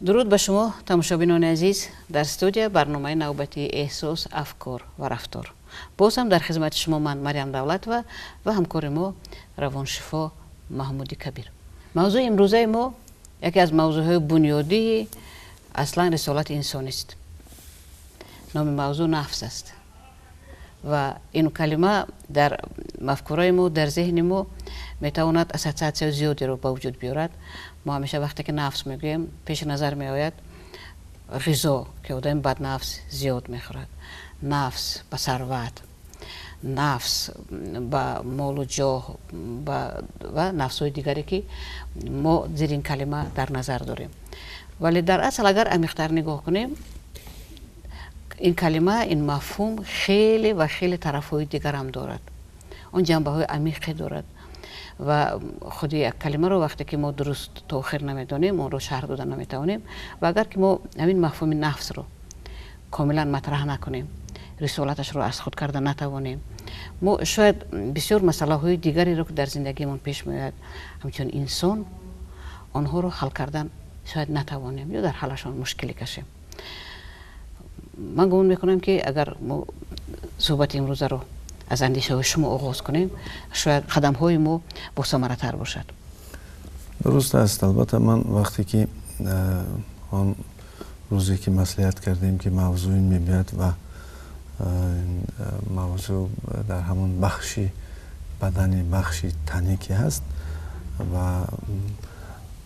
Дуруд ба шумо, тамошобинони азиз. Дар студия барномаи навбатии «Эҳсос, афкор ва рафтор». Боз ҳам дар хизмати шумо ман, Марьям Давлатова, ва ҳамкори мо, равоншифо Маҳмуди Кабир. Мавзӯи имрӯзаи мо яке аз мавзӯъҳои бунёдии аслан рисолати инсонист. Номи мавзӯъ нафс аст ва ин калима дар мафкураи мо, дар зеҳни мо метавонад ассотсиатсияи зиёдеро ба вуҷуд биёрад. Мо ҳамеша вақте ки нафс мегӯем, пеши назар меояд ғизо, ки одами баднафс зиёд мехӯрад, нафс ба сарват, нафс ба молу ҷоҳ ва нафсҳои дигаре, ки мо зери ин калима дар назар дорем. Вале дар асл, агар амиқтар нигоҳ кунем, ин калима, ин мафҳум хеле ва хеле тарафҳои дигарам дорад, он ҷанбаҳои амиқе дорад. Ва худи як калимаро вақте ки мо дуруст то охир намедонем, онро шарҳ дода наметавонем. Ва агар ки мо ҳамин мафҳуми нафсро комилан матраҳ накунем, рисолаташро аз худ карда натавонем, мо шояд бисёр масъалаҳои дигареро, ки дар зиндагиамон пеш меояд ҳамчун инсон, онҳоро ҳал кардан шояд натавонем ё дар ҳаллашон мушкилӣ кашем. Ман гумон мекунам, ки агар мо суҳбати имрӯзаро аз андешаҳои шумо оғоз кунем, шояд қадамҳои мо босамаратар бошад. Дуруст аст. Албатта, ман вақте ки он рӯзе ки маслиҳат кардем, ки мавзӯи мебиёд ва мавзӯъ дар ҳамон бахши бадани, бахши танӣ ки ҳаст ва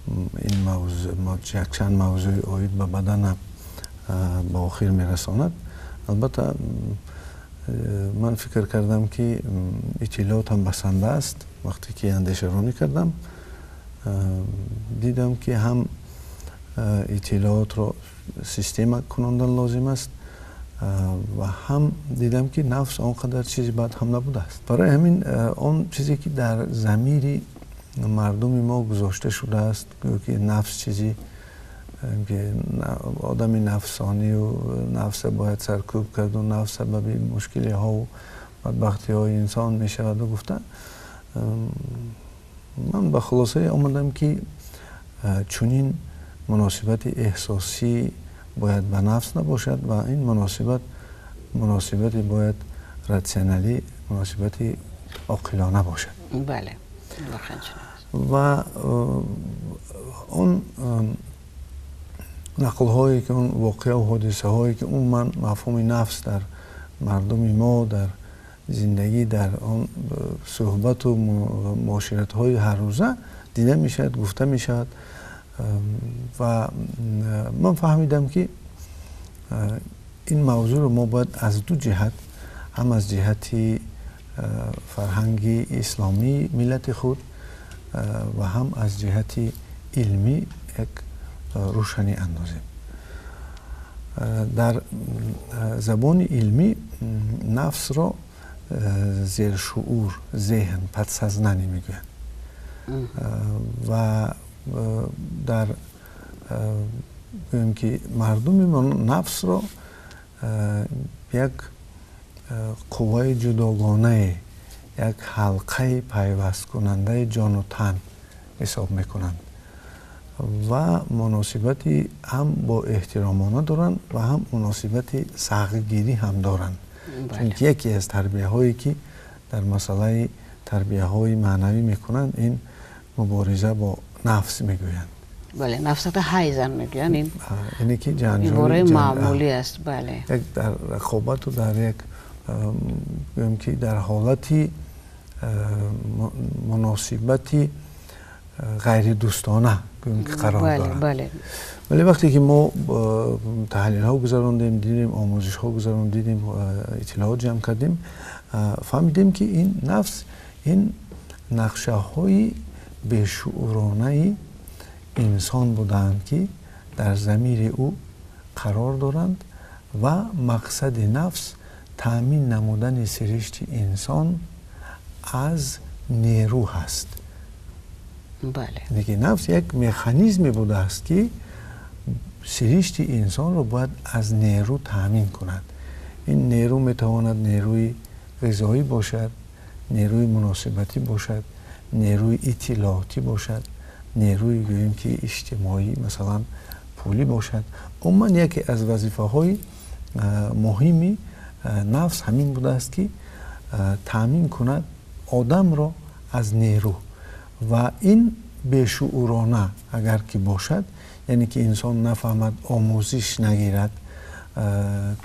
ин мавзӯъ якчанд мавзӯи оид ба бадана ба охир мерасонад, албатта, ман фикр кардам, ки иттилоотам басанда аст. Вақте ки андешаронӣ кардам, дидам, ки ҳам иттилоотро система кунондан лозим аст ва ҳам дидам, ки нафс он қадар чизи бад ҳам набудааст. Барои ҳамин он чизе ки дар замири мардуми мо гузошта шудааст, гӯё ки нафс чизи ки одами нафсонию нафса бояд саркӯб карду нафс сабаби мушкилиҳову бадбахтиҳои инсон мешаваду гуфта, ман ба хулосае омадам, ки чунин муносибати эҳсосӣ бояд ба нафс набошад ва ин муносибат муносибати бояд ратсионалӣ, муносибати оқилона бошад. Бале. Ва он нақлҳое ки, он воқеаву ҳодисаҳое ки умуман мафҳуми нафс дар мардуми мо, дар зиндагӣ, дар он суҳбату муоширатҳои ҳаррӯза дида мешавад, гуфта мешавад, ва ман фаҳмидам, ки ин мавзӯъро мо бояд аз ду ҷиҳат, ҳам аз ҷиҳати фарҳанги исломии миллати худ ва ҳам аз ҷиҳати илмӣ як рӯшанӣ андозем. Дар забони илмӣ нафсро зершуур, зеҳн, подсознание мегӯянд ва дар гӯем ки мардуми мо нафсро як қувваи ҷудогонае, як ҳалқаи пайвасткунандаи ҷону тан ҳисоб мекунанд ва муносибати ҳам бо эҳтиромона доранд ва ҳам муносибати сағгирӣ ҳам доранд, чунки яке аз тарбияҳое ки дар масъалаи тарбияҳои маънавӣ мекунанд, ин мубориза бо нафс мегӯянд. Бале, нафсата ҳайзан мегӯянд, ин яъне ки ибораи маъмулӣ аст, бале. Як дар рақобату дар як, гӯем ки, дар ҳолати муносибати ғайридӯстона, гӯем ки, қарор дорад. Вале вақте ки мо таҳлилҳо гузарондем, дидем, омӯзишҳо гузарондем, дидем, иттилоот ҷамъ кардем, фаҳмидем, ки ин нафс ин нақшаҳои бешууронаи инсон буданд, ки дар замири ӯ қарор доранд ва мақсади нафс таъмин намудани сиришти инсон аз нерӯ ҳаст. Яъне нафс як механизме будааст, ки сиришти инсонро бояд аз нерӯ таъмин кунад. Ин нерӯ метавонад нерӯи ғизоӣ бошад, нерӯи муносибатӣ бошад, нерӯи иттилоотӣ бошад, нерӯи, гӯем ки, иҷтимоӣ, масалан, пулӣ бошад. пулӣ бошад. Умуман яке аз вазифаҳои муҳими нафс ҳамин будааст, ки таъмин кунад одамро аз нерӯ, ва ин бешуурона агар ки бошад, яъне ки инсон нафаҳмад, омӯзиш нагирад,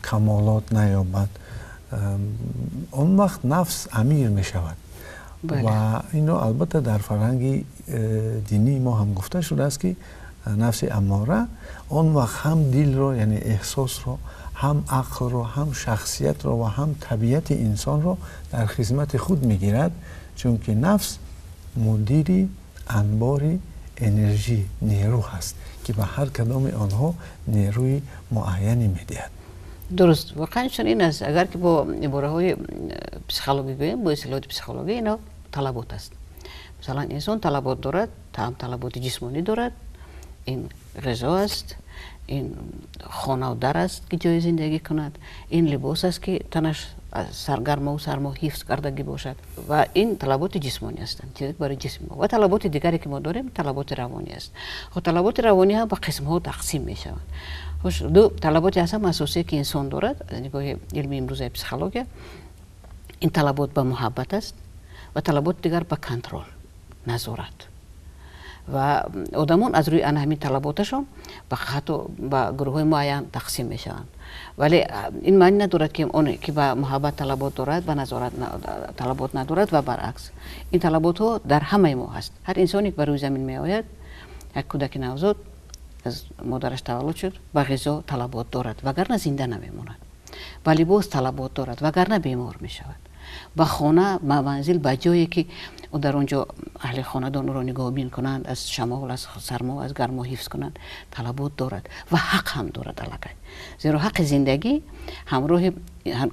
камолот наёбад, он вақт нафс амир мешавад. Ва инро албатта дар фарҳанги динии мо ҳам гуфта шудааст, ки нафси аммора он вақт ҳам дилро, яъне эҳсосро, ҳам ақлро, ҳам шахсиятро ва ҳам табиати инсонро дар хизмати худ мегирад, чунки нафс мудири анбори энержӣ, нерӯ ҳаст, ки ба ҳар кадоми онҳо нерӯи муайяне медиҳад. Дуруст, воқеан чунин аст. Агар ки бо ибораҳои психологӣ гӯем, бо истилоҳоти психологӣ, ино талабот аст. Масалан, инсон талабот дорад, ҳам талаботи ҷисмонӣ дорад, ин ғизо аст, ин хонаву дар аст, ки ҷои зиндагӣ кунад, ин либос аст, ки танаш аз саргармову сармо ҳифз кардагӣ бошад, ва ин талаботи ҷисмонӣ ҳастанд, чизе барои ҷисми мо. Ва талаботи дигаре, ки мо дорем, талаботи равонӣ аст. Хоб, талаботи равонӣ ҳам ба қисмҳо тақсим мешаванд. Хуш, ду талаботи ҳастам асосие, ки инсон дорад аз нигоҳи илми имрӯзаи психология, ин талабот ба муҳаббат аст ва талаботи дигар ба контрол, назорат. Ва одамон аз рӯи ана ҳамин талаботашон ба ҳатто ба гурӯҳҳои муайян тақсим мешаванд. Вале ин маъни надорад, ки он ки ба муҳаббат талабот дорад, ба назорат талабот надорад ва баръакс. Ин талаботҳо дар ҳамаи мо ҳаст. Ҳар инсоне, ки ба рӯи замин меояд, як кӯдаки навзод аз модараш таваллуд шуд, ба ғизо талабот дорад, вагарна зинда намемонад, ба либос талабот дорад, вагарна бемор мешавад, ба хона, ба манзил, ба ҷое, ки дар он ҷо аҳли хонадон ӯро нигоҳбин кунанд, аз шамол, аз сармо, аз гармо ҳифз кунанд, талабот дорад ва ҳақ ҳам дорад аллакай, зеро ҳаққи зиндагӣ ҳамроҳи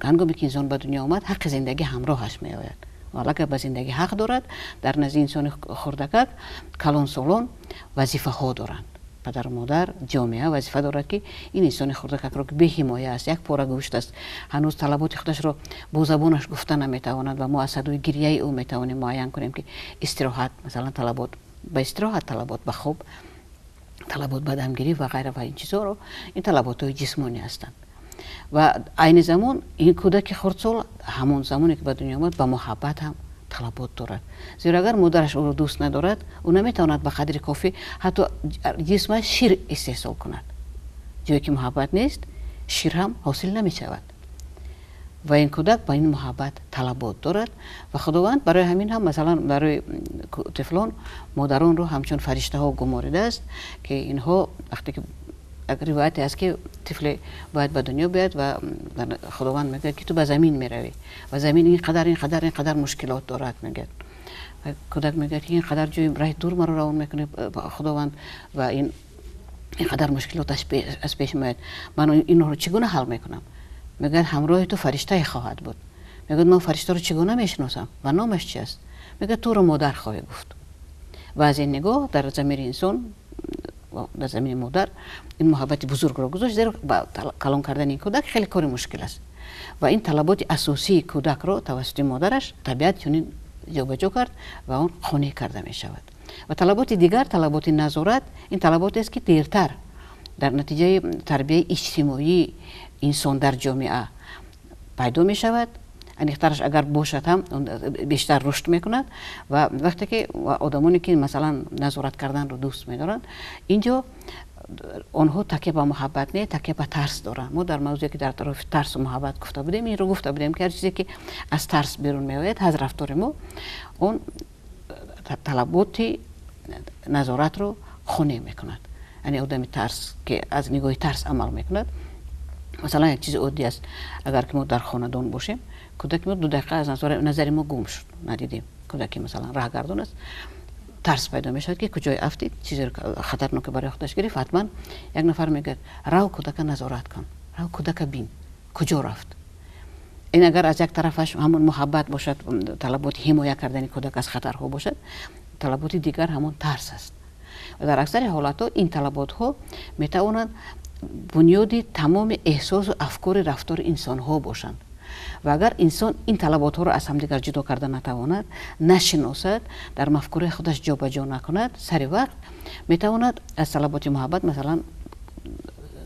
ҳангоме ки инсон ба дунё омад, ҳаққи зиндагӣ ҳамроҳаш меояд, аллакай ба зиндагӣ ҳақ дорад. Дар назди инсони хурдакак калонсолон вазифаҳо доранд, падару модар, ҷомеа вазифа дорад, ки ин инсони хурдакакро, ки беҳимоя аст, як пора гӯшт аст, ҳанӯз талаботи худашро бо забонаш гуфта наметавонад ва мо аз садои гирияи ӯ метавонем муайян кунем, ки истироҳат, масалан, талабот ба истироҳат, талабот ба хоб, талабот ба дамгирӣ ва ғайра ва ин чизҳоро, ин талаботҳои ҷисмонӣ ҳастанд. Ва айни замон ин кӯдаки хурдсол ҳамон замоне, ки ба дунё омад, ба муҳаббат ҳам талабот дорад, зеро агар модараш ӯро дӯст надорад, ӯ наметавонад ба қадри кофӣ ҳатто ҷисмаш шир истеҳсол кунад. Ҷое ки муҳаббат нест, шир ҳам ҳосил намешавад. Ва ин кӯдак ба ин муҳаббат талабот дорад ва Худованд барои ҳамин ҳам, масалан, барои тифлон модаронро ҳамчун фариштаҳо гуморидааст, ки инҳо вақте ки як ривояте аст, ки тифле бояд ба дунё биёяд ва Худованд мегӯяд, ки ту ба замин меравӣ ва замин ин қадар, ин қадар, ин қадар мушкилот дорад, мегӯяд. Кӯдак мегӯяд, ки ин қадар ҷои раҳи дур маро равон мекунӣ, Худованд, ва ин қадар мушкилот аз пеш меояд, ман инҳоро чӣ гуна ҳал мекунам? Мегӯяд, ҳамроҳи ту фариштае хоҳад буд. Мегӯяд, ман фариштаро чӣ гуна мешиносам ва номаш чи аст? Мегӯяд, туро модар хоҳӣ гуфт. Ва аз ин нигоҳ дар замири инсон, дар замини модар ин муҳаббати бузургро гузошт, зеро калон кардани ин кӯдак хеле кори мушкил аст ва ин талаботи асосии кӯдакро тавассути модараш табиат чунин ҷобаҷо кард ва он қонеъ карда мешавад. Ва талаботи дигар, талаботи назорат, ин талаботест, ки дертар дар натиҷаи тарбияи иҷтимоии инсон дар ҷомеа пайдо мешавад, аниқтараш агар бошад ҳам, бештар рушд мекунад. Ва вақте ки одамоне, ки масалан назорат карданро дӯст медоранд, инҷо онҳо такя ба муҳаббат не, такя ба тарс доранд. Мо дар мавзӯе, ки дар тарафи тарсу муҳаббат гуфта будем, инро гуфта будем, ки ҳар чизе, ки аз тарс берун меояд аз рафтори мо, он талаботи назоратро қонеъ мекунад. Яъне одами тарс, ки аз нигоҳи тарс амал мекунад, масалан, як чизи оддӣ аст: агар ки мо дар хонадон бошем, кӯдаки мо 2 дақиқа аз назари мо гум шуд, надидем, кӯдаки масалан раҳгардон аст, тарс пайдо мешавад, ки куҷое афтид, чизе хатарноке барои худаш гирифт. Ҳатман як нафар мегӯяд, рав, кӯдака назорат кун, рав, кӯдака бин, куҷо рафт. Ин агар аз як тарафаш ҳамон муҳаббат бошад, талаботи ҳимоя кардани кӯдак аз хатарҳо бошад, талаботи дигар ҳамон тарс аст. Ва дар аксари ҳолатҳо ин талаботҳо метавонанд бунёди тамоми эҳсосу афкори рафтори инсонҳо бошанд. Ва агар инсон ин талаботҳоро аз ҳамдигар ҷудо карда натавонад, нашиносад, дар мафкураи худаш ҷобаҷо накунад, сари вақт метавонад аз талаботи муҳаббат, масалан,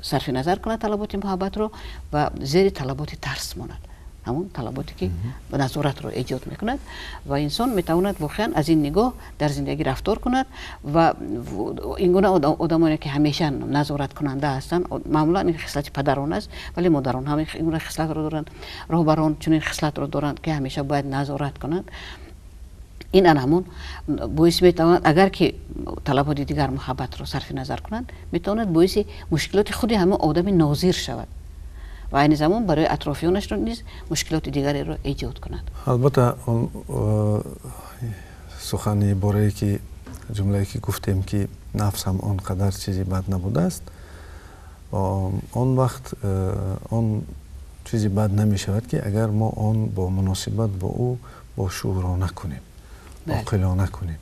Сарфи назар кунад талаботи муҳаббатро ва зери талаботи тарс монад, ҳамон талаботе ки назоратро эҷод мекунад. Ва инсон метавонад воқеан аз ин нигоҳ дар зиндагӣ рафтор кунад. Ва ин гуна одамоне ки ҳамеша назораткунанда ҳастанд, маъмулан ин хислати падарон аст, вале модарон ҳам ин гуна хислатро доранд, роҳбарон чунин хислатро доранд, ки ҳамеша бояд назорат кунанд. Ин ан ҳамон боис метавонад, агар ки талаботи дигар муҳаббатро сарфи назар кунанд, метавонад боиси мушкилоти худи ҳамон одами нозир шавад ва айни замон барои атрофиёнашро низ мушкилоти дигареро эҷод кунад. Албатта, он сухани борае ки ҷумлае ки гуфтем, ки нафс ҳам он қадар чизи бад набудааст, он вақт он чизи бад намешавад, ки агар мо он бо муносибат бо ӯ бо шуурона кунем, оқилона кунем.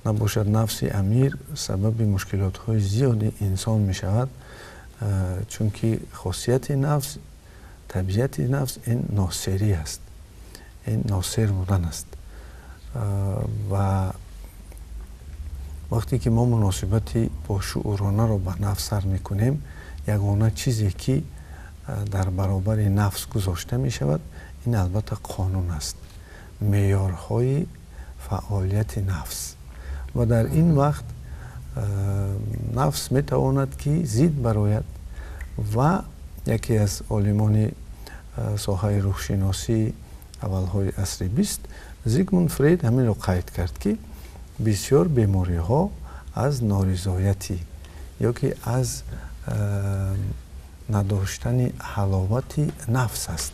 Набошад, нафси амир сабаби мушкилотҳои зиёди инсон мешавад, чунки хосияти нафс, табиати нафс ин носерӣ аст, ин носер будан аст. Ва вақте ки мо муносибати бошууронаро ба нафс сар мекунем, ягона чизе ки дар баробари нафс гузошта мешавад, ин албатта қонун аст, меъёрҳои фаъолияти нафс. Ва дар ин вақт нафс метавонад ки зид барояд. Ва яке аз олимони соҳаи рӯҳшиносӣ аввалҳои асри 20, Зигмунд Фрейд, ҳаминро қайд кард, ки бисёр бемориҳо аз норизоятӣ ё ки аз надоштани ҳаловати нафс аст.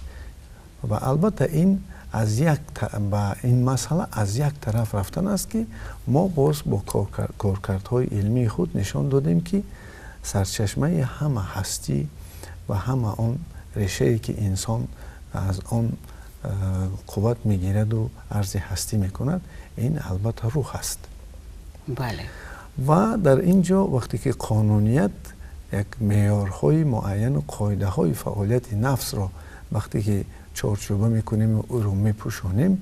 Ва албатта ин аз як ба ин масъала аз як тараф рафтан аст, ки мо боз бо коркардҳои илмии худ нишон додем, ки сарчашмаи ҳама ҳастӣ ва ҳама он решае ки инсон аз он қувват мегираду арзи ҳастӣ мекунад, ин албатта рӯҳ аст. Ва дар ин ҷо вақте ки қонуният як меъёрҳои муайяну қоидаҳои фаъолияти нафсро вақте ки чорчӯба мекунем ва ӯро мепӯшонем,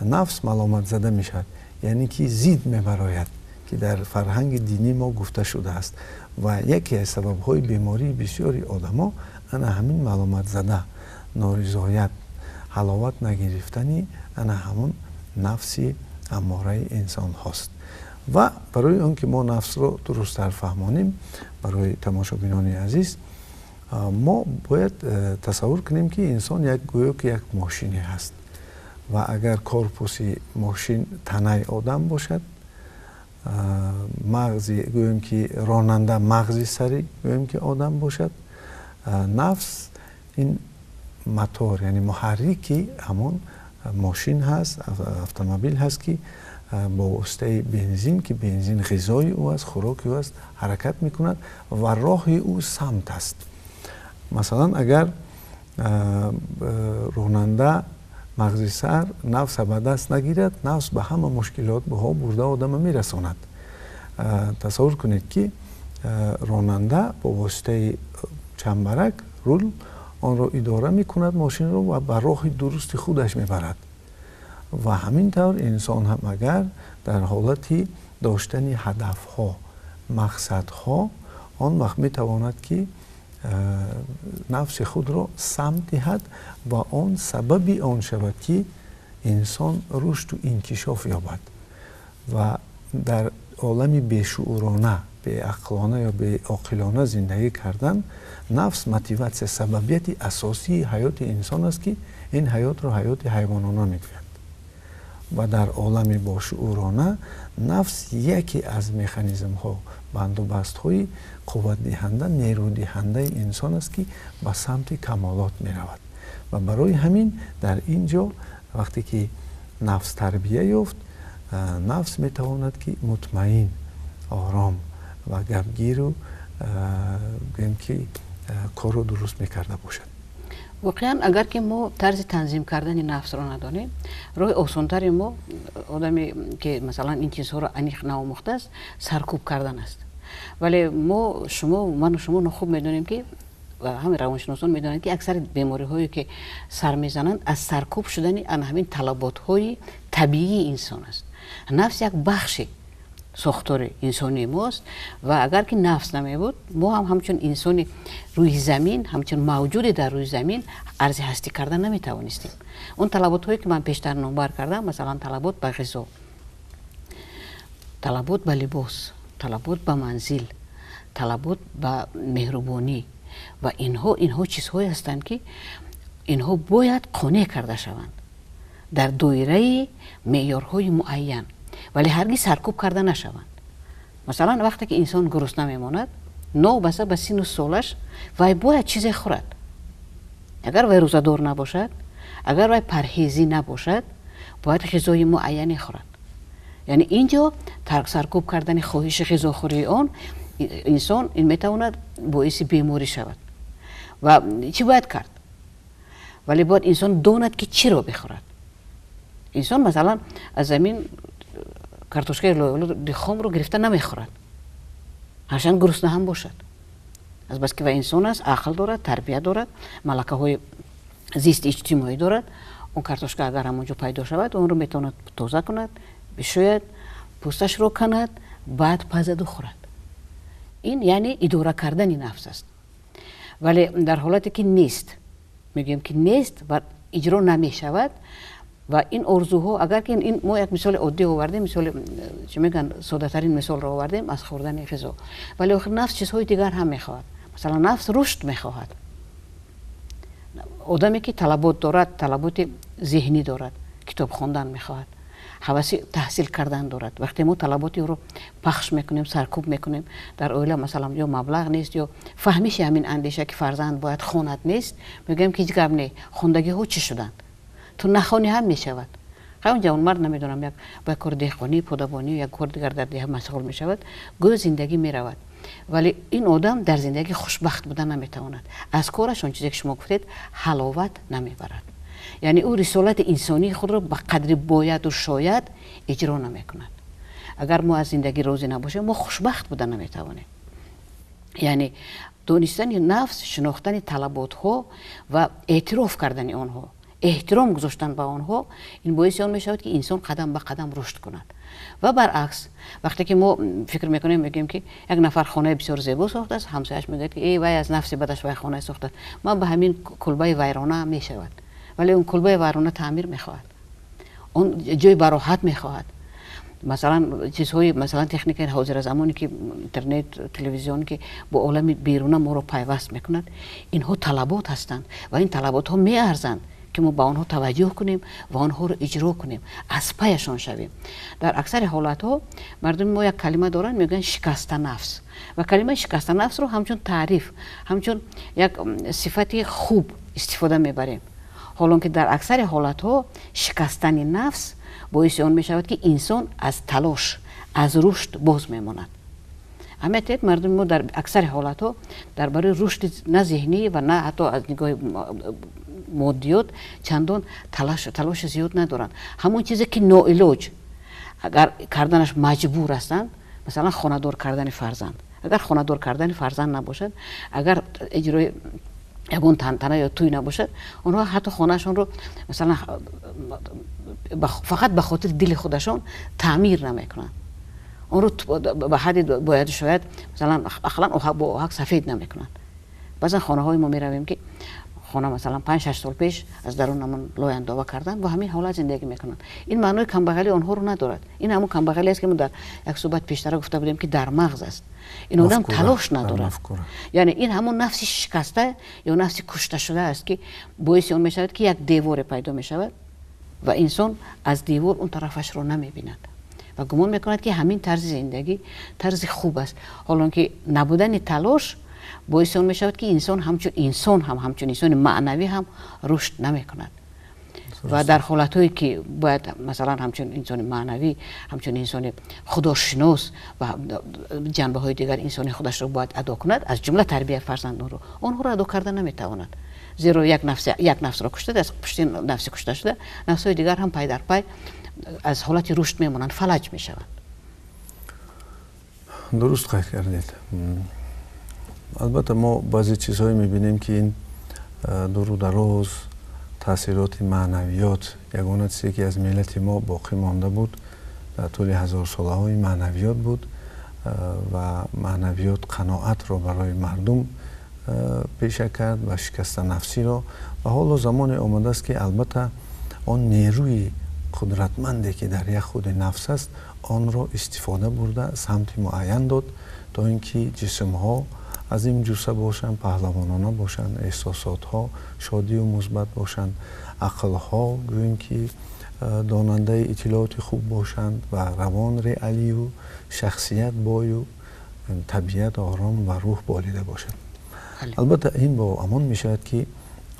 нафс маломатзада мешавад, яъне ки зид мебарояд, ки дар фарҳанги динии мо гуфта шудааст. Ва яке аз сабабҳои бемории бисёри одамо ана ҳамин маломатзада, норизоят, ҳаловат нагирифтани ана ҳамон нафси аммораи инсонҳост. Ва барои он ки мо нафсро дурусттар фаҳмонем барои тамошобинони азиз, мо бояд тасаввур кунем, ки инсон як гӯё ки як мошине ҳаст. Ва агар корпуси мошин танаи одам бошад, мағзи, гӯем ки ронанда мағзи сари, гӯем ки одам бошад, нафс ин мотор, яъне муҳаррики ҳамон мошин ҳаст, автомобил ҳаст, ки бо воситаи бензин, ки бензин ғизои ӯ аст, хӯроки ӯ аст, ҳаракат мекунад ва роҳи ӯ самт аст. Масалан, агар ронанда, мағзи сар, нафса ба даст нагирад, нафс ба ҳама мушкилотҳо бурда одама мерасонад. Тасаввур кунед, ки ронанда бо воситаи чамбарак, рул, онро идора мекунад мошинро ва ба роҳи дурусти худаш мебарад. Ва ҳамин тавр инсон ҳам агар дар ҳолати доштани ҳадафҳо, мақсадҳо, он вақт метавонад, ки нафси худро самт диҳад ва он сабаби он шавад, ки инсон рушду инкишоф ёбад. Ва дар олами бешуурона, беақлона ё беоқилона зиндагӣ кардан, нафс мотиватсия, сабабияти асосии ҳаёти инсон аст, ки ин ҳаётро ҳаёти ҳайвонона мегӯянд. Ва дар олами бошуурона нафс яке аз механизмҳо, бандубастҳои қувватдиҳанда, нерӯдиҳандаи инсон аст, ки ба самти камолот меравад. Ва барои ҳамин дар ин ҷо вақте ки нафс тарбия ёфт, нафс метавонад, ки мутмаин, ором ва гапгиру, гӯем ки корро дуруст мекарда бошад. Воқеан, агар ки мо тарзи танзим кардани нафсро надонем, роҳи осонтари мо, одаме ки масалан ин чизҳоро аниқ наомӯхтааст, саркӯб кардан аст. Вале мо, шумо, ману шумо хуб медонем, ки ҳамин равоншиносон медонанд, ки аксари бемориҳое ки сар мезананд, аз саркӯб шудани ана ҳамин талаботҳои табиии инсон аст. Нафс як бахши Сохтори инсонии мост ва агар ки нафс намебуд, мо ҳам ҳамчун инсони рӯи замин, ҳамчун мавҷуде дар рӯи замин арзи ҳастӣ карда наметавонистем. Он талаботҳое ки ман пештар номбар кардам, масалан талабот ба ғизо, талабот ба либос, талабот ба манзил, талабот ба меҳрубонӣ ва инҳо чизҳое ҳастанд, ки инҳо бояд қонеъ карда шаванд дар доираи меъёрҳои муайян, вале ҳаргиз саркӯб карда нашаванд. Масалан, вақте ки инсон гурусна мемонад, новобаста ба сину солаш, вай бояд чизе хӯрад. Агар вай рӯзадор набошад, агар вай парҳезӣ набошад, бояд ғизои муайяне хӯрад. Яъне ин ҷо саркӯб кардани хоҳиши ғизохӯрии он инсон ин метавонад боиси беморӣ шавад. Ва чӣ бояд кард? Вале бояд инсон донад, ки чиро бихӯрад. Инсон, масалан, аз замин картошкаи лои хомро гирифта намехӯрад, ҳарчанд гурусна ҳам бошад, азбаски вай инсон аст, ақл дорад, тарбия дорад, малакаҳои зисти иҷтимоӣ дорад. Он картошка агар ҳамон ҷо пайдо шавад, онро метавонад тоза кунад, бишӯяд, пӯсташро канад, баъд пазаду хӯрад. Ин яъне идора кардани нафс аст. Вале дар ҳолате ки нест, мегӯем ки нест ва иҷро намешавад ва ин орзуҳо, агар ки ин мо як мисоли оддӣ овардем, мисоли, чӣ мегӯянд, соддатарин мисолро овардем аз хӯрдани ғизо, вале охир нафс чизҳои дигар ҳам мехоҳад. Масалан, нафс рушд мехоҳад. Одаме ки талабот дорад, талаботи зеҳнӣ дорад, китоб хондан мехоҳад, ҳаваси таҳсил кардан дорад, вақте мо талаботи ӯро пахш мекунем, саркӯб мекунем, дар оила, масалан, ё маблағ нест, ё фаҳмиши ҳамин андеша, ки фарзанд бояд хонад, нест, мегӯем ки ҳеҷ гап не, хондагиҳо чӣ шуданд, ту нахонӣ ҳам мешавад. Он ҷавонмард, намедонам, як ба кори деҳқонӣ, подабонӣ, як кори дигар дар деҳа машғул мешавад, гӯё зиндагӣ меравад, вале ин одам дар зиндагӣ хушбахт буда наметавонад. Аз кораш он чизе ки шумо гуфтед, ҳаловат намебарад, яъне ӯ рисолати инсонии худро ба қадри бояду шояд иҷро намекунад. Агар мо аз зиндагӣ розӣ набошем, мо хушбахт буда наметавонем. Яъне донистани нафс, шинохтани талаботҳо ва эътироф кардани онҳо, эҳтиром гузоштан ба онҳо, ин боиси он мешавад, ки инсон қадам ба қадам рушд кунад. Ва баръакс, вақте ки мо фикр мекунем, мегӯем, ки як нафар хонаи бисёр зебо сохтааст, ҳамсояш мегӯяд, ки э, вай аз нафси бадаш вай хонае сохтааст, ман ба ҳамин кулбаи вайрона мешавад. Вале он кулбаи вайрона таъмир мехоҳад, он ҷои бароҳат мехоҳад, масалан, чизҳои, масалан, техникаи ҳозиразамоне, ки интернет, телевизион, ки бо олами беруна моро пайваст мекунад, инҳо талабот ҳастанд ва ин талаботҳо меарзанд, ки мо ба онҳо таваҷҷӯҳ кунем ва онҳоро иҷро кунем, аз паяшон шавем. Дар аксари ҳолатҳо мардуми мо як калима доранд, мегӯянд шикаста нафс, ва калимаи шикаста нафсро ҳамчун таъриф, ҳамчун як сифати хуб истифода мебарем, ҳолон ки дар аксари ҳолатҳо шикастани нафс боиси он мешавад, ки инсон аз талош, аз рушд боз мемонад. Аҳамият, мардуми мо дар аксари ҳолатҳо дар барои рушди на зеҳнӣ ва на ҳатто аз нигоҳи моддиёт чандон талоши зиёд надоранд. Ҳамон чизе ки ноилоҷ агар карданаш маҷбур ҳастанд, масалан, хонадор кардани фарзанд, агар хонадор кардани фарзанд набошад, агар иҷрои ягон тантана ё тӯй набошад, онҳо ҳатто хонаашонро, масалан, фақат ба хотири дили худашон таъмир намекунанд, онро ба ҳадди бояду шояд, масалан, ақаллан бо оҳак сафед намекунанд. Баъзан хонаҳои мо меравем, ки хона, масалан, 5-6 сол пеш аз дарун ҳамон лойандова кардан, бо ҳамин ҳолат зиндагӣ мекунанд. Ин маънои камбағалии онҳоро надорад. Ин ҳамон камбағалӣ аст, ки мо дар як суҳбат пештара гуфта будем, ки дар мағз аст. Ин одам талош надорад, яъне ин ҳамон нафси шикаста ё нафси кушташуда аст, ки боиси он мешавад, ки як деворе пайдо мешавад ва инсон аз девор он тарафашро намебинад ва гумон мекунад, ки ҳамин тарзи зиндагӣ тарзи хуб аст, ҳолон ки набудани талош боиси он мешавад, ки инсон ҳамчун инсон ҳам, ҳамчун инсони маънавӣ ҳам рушд намекунад. Ва дар ҳолатҳое ки бояд, масалан, ҳамчун инсони маънавӣ, ҳамчун инсони худошинос ва ҷанбаҳои дигар инсони худашро бояд адо кунад, аз ҷумла тарбияи фарзандонро, онҳоро адо карда наметавонад, зеро як нафсро кушта, аз пушти нафси кушта шуда нафсҳои дигар ҳам пай дар пай аз ҳолати рушд мемонанд, фалаҷ мешаванд. Дуруст қайд кардед. Албатта, мо баъзе чизҳое мебинем, ки ин дуру дароз таъсироти маънавиёт, ягона чизе ки аз миллати мо боқӣ монда буд. Дар тӯли ҳазорсолаҳои маънавиёт буд ва маънавиёт қаноатро барои мардум пеша кард ва шикастанафсиро, ва ҳоло замоне омадааст, ки албатта он нерӯи қудратманде, ки дар як худи нафс аст, онро истифода бурда самти муайян дод, то ин ки ҷисмҳо аз ин ҷусса бошанд, паҳлавонона бошанд, эҳсосотҳо шодию мусбат бошанд, ақлҳо гӯем ки донандаи иттилооти хуб бошанд ва равон реалию, шахсият бою, табиат ором ва рӯҳ болида бошад. Албатта, ин бо амон мешавад, ки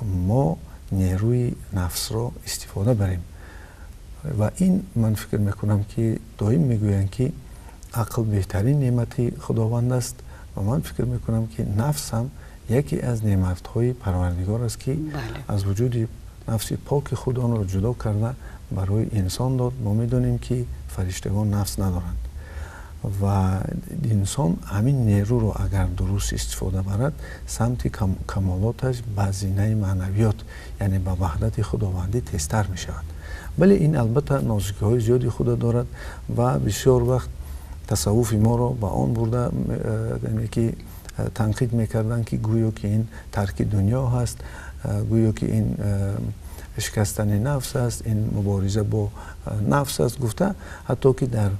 мо нерӯи нафсро истифода барем. Ва ин ман фикр мекунам, ки доим мегӯянд, ки ақл беҳтарин неъмати Худованд аст, ва ман фикр мекунам, ки нафс ҳам яке аз неъматҳои Парвардигор аст, ки аз вуҷуди нафси поки худ онро ҷудо карда барои инсон дод. Мо медонем, ки фариштагон нафс надоранд ва инсон ҳамин нерӯро агар дуруст истифода барад, самти камолоташ ба зинаи маънавиёт, яъне ба ваҳдати худовандӣ тезтар мешавад. Вале ин албатта нозикиҳои зиёди худа дорад ва бисёр вақт тасаввуфи моро ба он бурда, яъне ки танқид мекарданд, ки гӯё ки ин тарки дунё ҳаст, гӯё ки ин шикастани нафс аст, ин мубориза бо нафс аст гуфта, ҳатто ки дар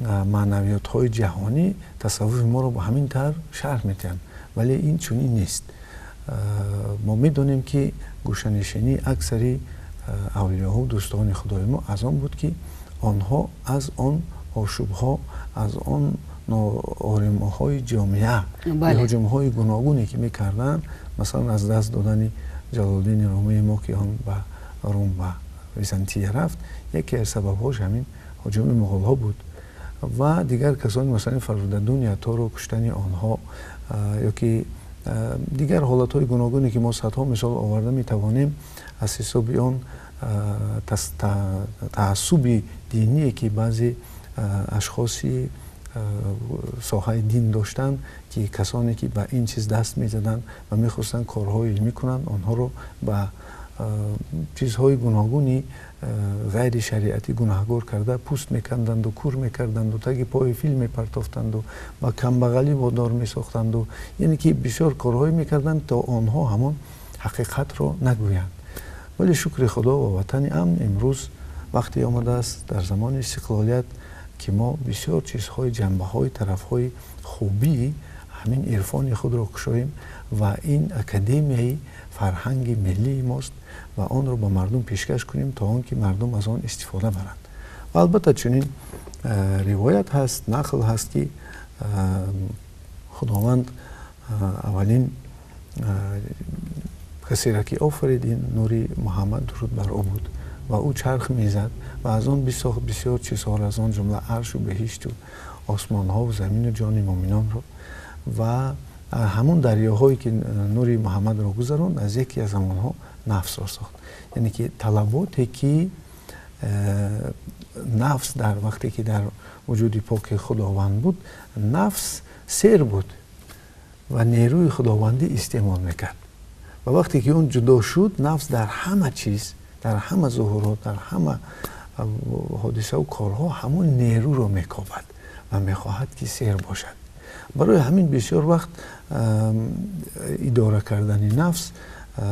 маънавиётҳои ҷаҳонӣ тасаввуфи моро ба ҳамин тавр шарҳ медиҳанд. Вале ин чунин нест. Мо медонем, ки гӯшанишинии аксари авлиёҳу дӯстони Худои мо аз он буд, ки онҳо аз он ошӯбҳо, аз он нооримҳои ҷомеа, ҳуҷумҳои гуногуне, ки мекарданд, масалан, аз даст додани Ҷалолиддини Румии мо, ки он ба Рум, ба Византия рафт, яке аз сабабҳош ҳамин ҳуҷуми муғолҳо буд ва дигар касони, масалан, Фаридуддини Атторо куштани онҳо ё ки дигар ҳолатҳои гуногуне, ки мо садҳо мисол оварда метавонем, аз ҳисоби он таассуби диние, ки баъзе ашхоси соҳаи дин доштанд, ки касоне, ки ба ин чиз даст мезаданд ва мехостанд корҳои илмӣ кунанд, онҳоро ба чизҳои гуногуни ғайри шариатӣ гунаҳгор карда, пӯст меканданду, кур мекарданду, таги пои фил мепартофтанду, ба камбағалӣ водор месохтанду, яъне ки бисёр корҳое мекарданд, то онҳо ҳамон ҳақиқатро нагӯянд. Вале шукри Худо ва ватани амн, имрӯз вақте омадааст дар замони истиқлолият, ки мо бисёр чизҳои, ҷанбаҳои, тарафҳои хубии ҳамин ирфони худро кушоем ва ин академияи фарҳанги миллии мост ва онро ба мардум пешкаш кунем, то он ки мардум аз он истифода баранд. Ва албатта чунин ривоят ҳаст, нақл ҳаст, ки Худованд аввалин касеро, ки офарид, ин Нури Муҳаммад, дуруд бар ӯ, буд ва ӯ чарх мезад ва аз он бисохт бисёр чизҳоро, аз он ҷумла аршу беҳишту осмонҳову замину ҷони муъминонро. Ва ҳамон дарёҳое, ки Нури Муҳаммадро гузаронд, аз яке аз ҳамонҳо нафсро сохт, яъне ки талаботе, ки нафс дар вақте ки дар вуҷуди поки Худованд буд, нафс сер буд ва нерӯи худовандӣ истеъмол мекард. Ва вақте ки он ҷудо шуд, нафс дар ҳама чиз, дар ҳама зуҳурот, дар ҳама ҳодисаву корҳо ҳамон нерӯро мекобад ва мехоҳад, ки сер бошад. Барои ҳамин бисёр вақт идора кардани нафс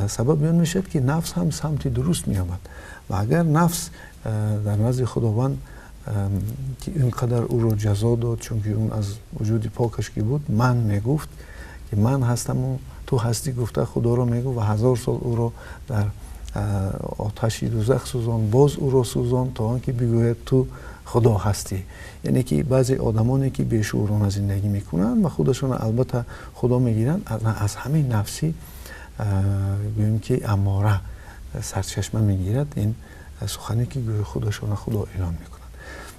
сабаби он мешавад, ки нафс ҳам самти дуруст меёбад. Ва агар нафс дар назди Худованд, ки ин қадар ӯро ҷазо дод, чунки он аз вуҷуди покаш ки буд, ман мегуфт, ки ман ҳастаму ту ҳастӣ гуфта Худоро мегуфт, ва 1000 сол ӯро дар оташи дӯзах сӯзон, боз ӯро сӯзон, то он ки бигӯяд: «Ту Худо ҳастӣ». Яъне ки баъзе одамоне, ки бешуурона зиндагӣ мекунанд ва худашонро албатта Худо мегиранд, аз ҳамин нафси, гӯем ки, аммора сарчашма мегирад ин сухане, ки гӯё худашонро Худо эълон мекунанд.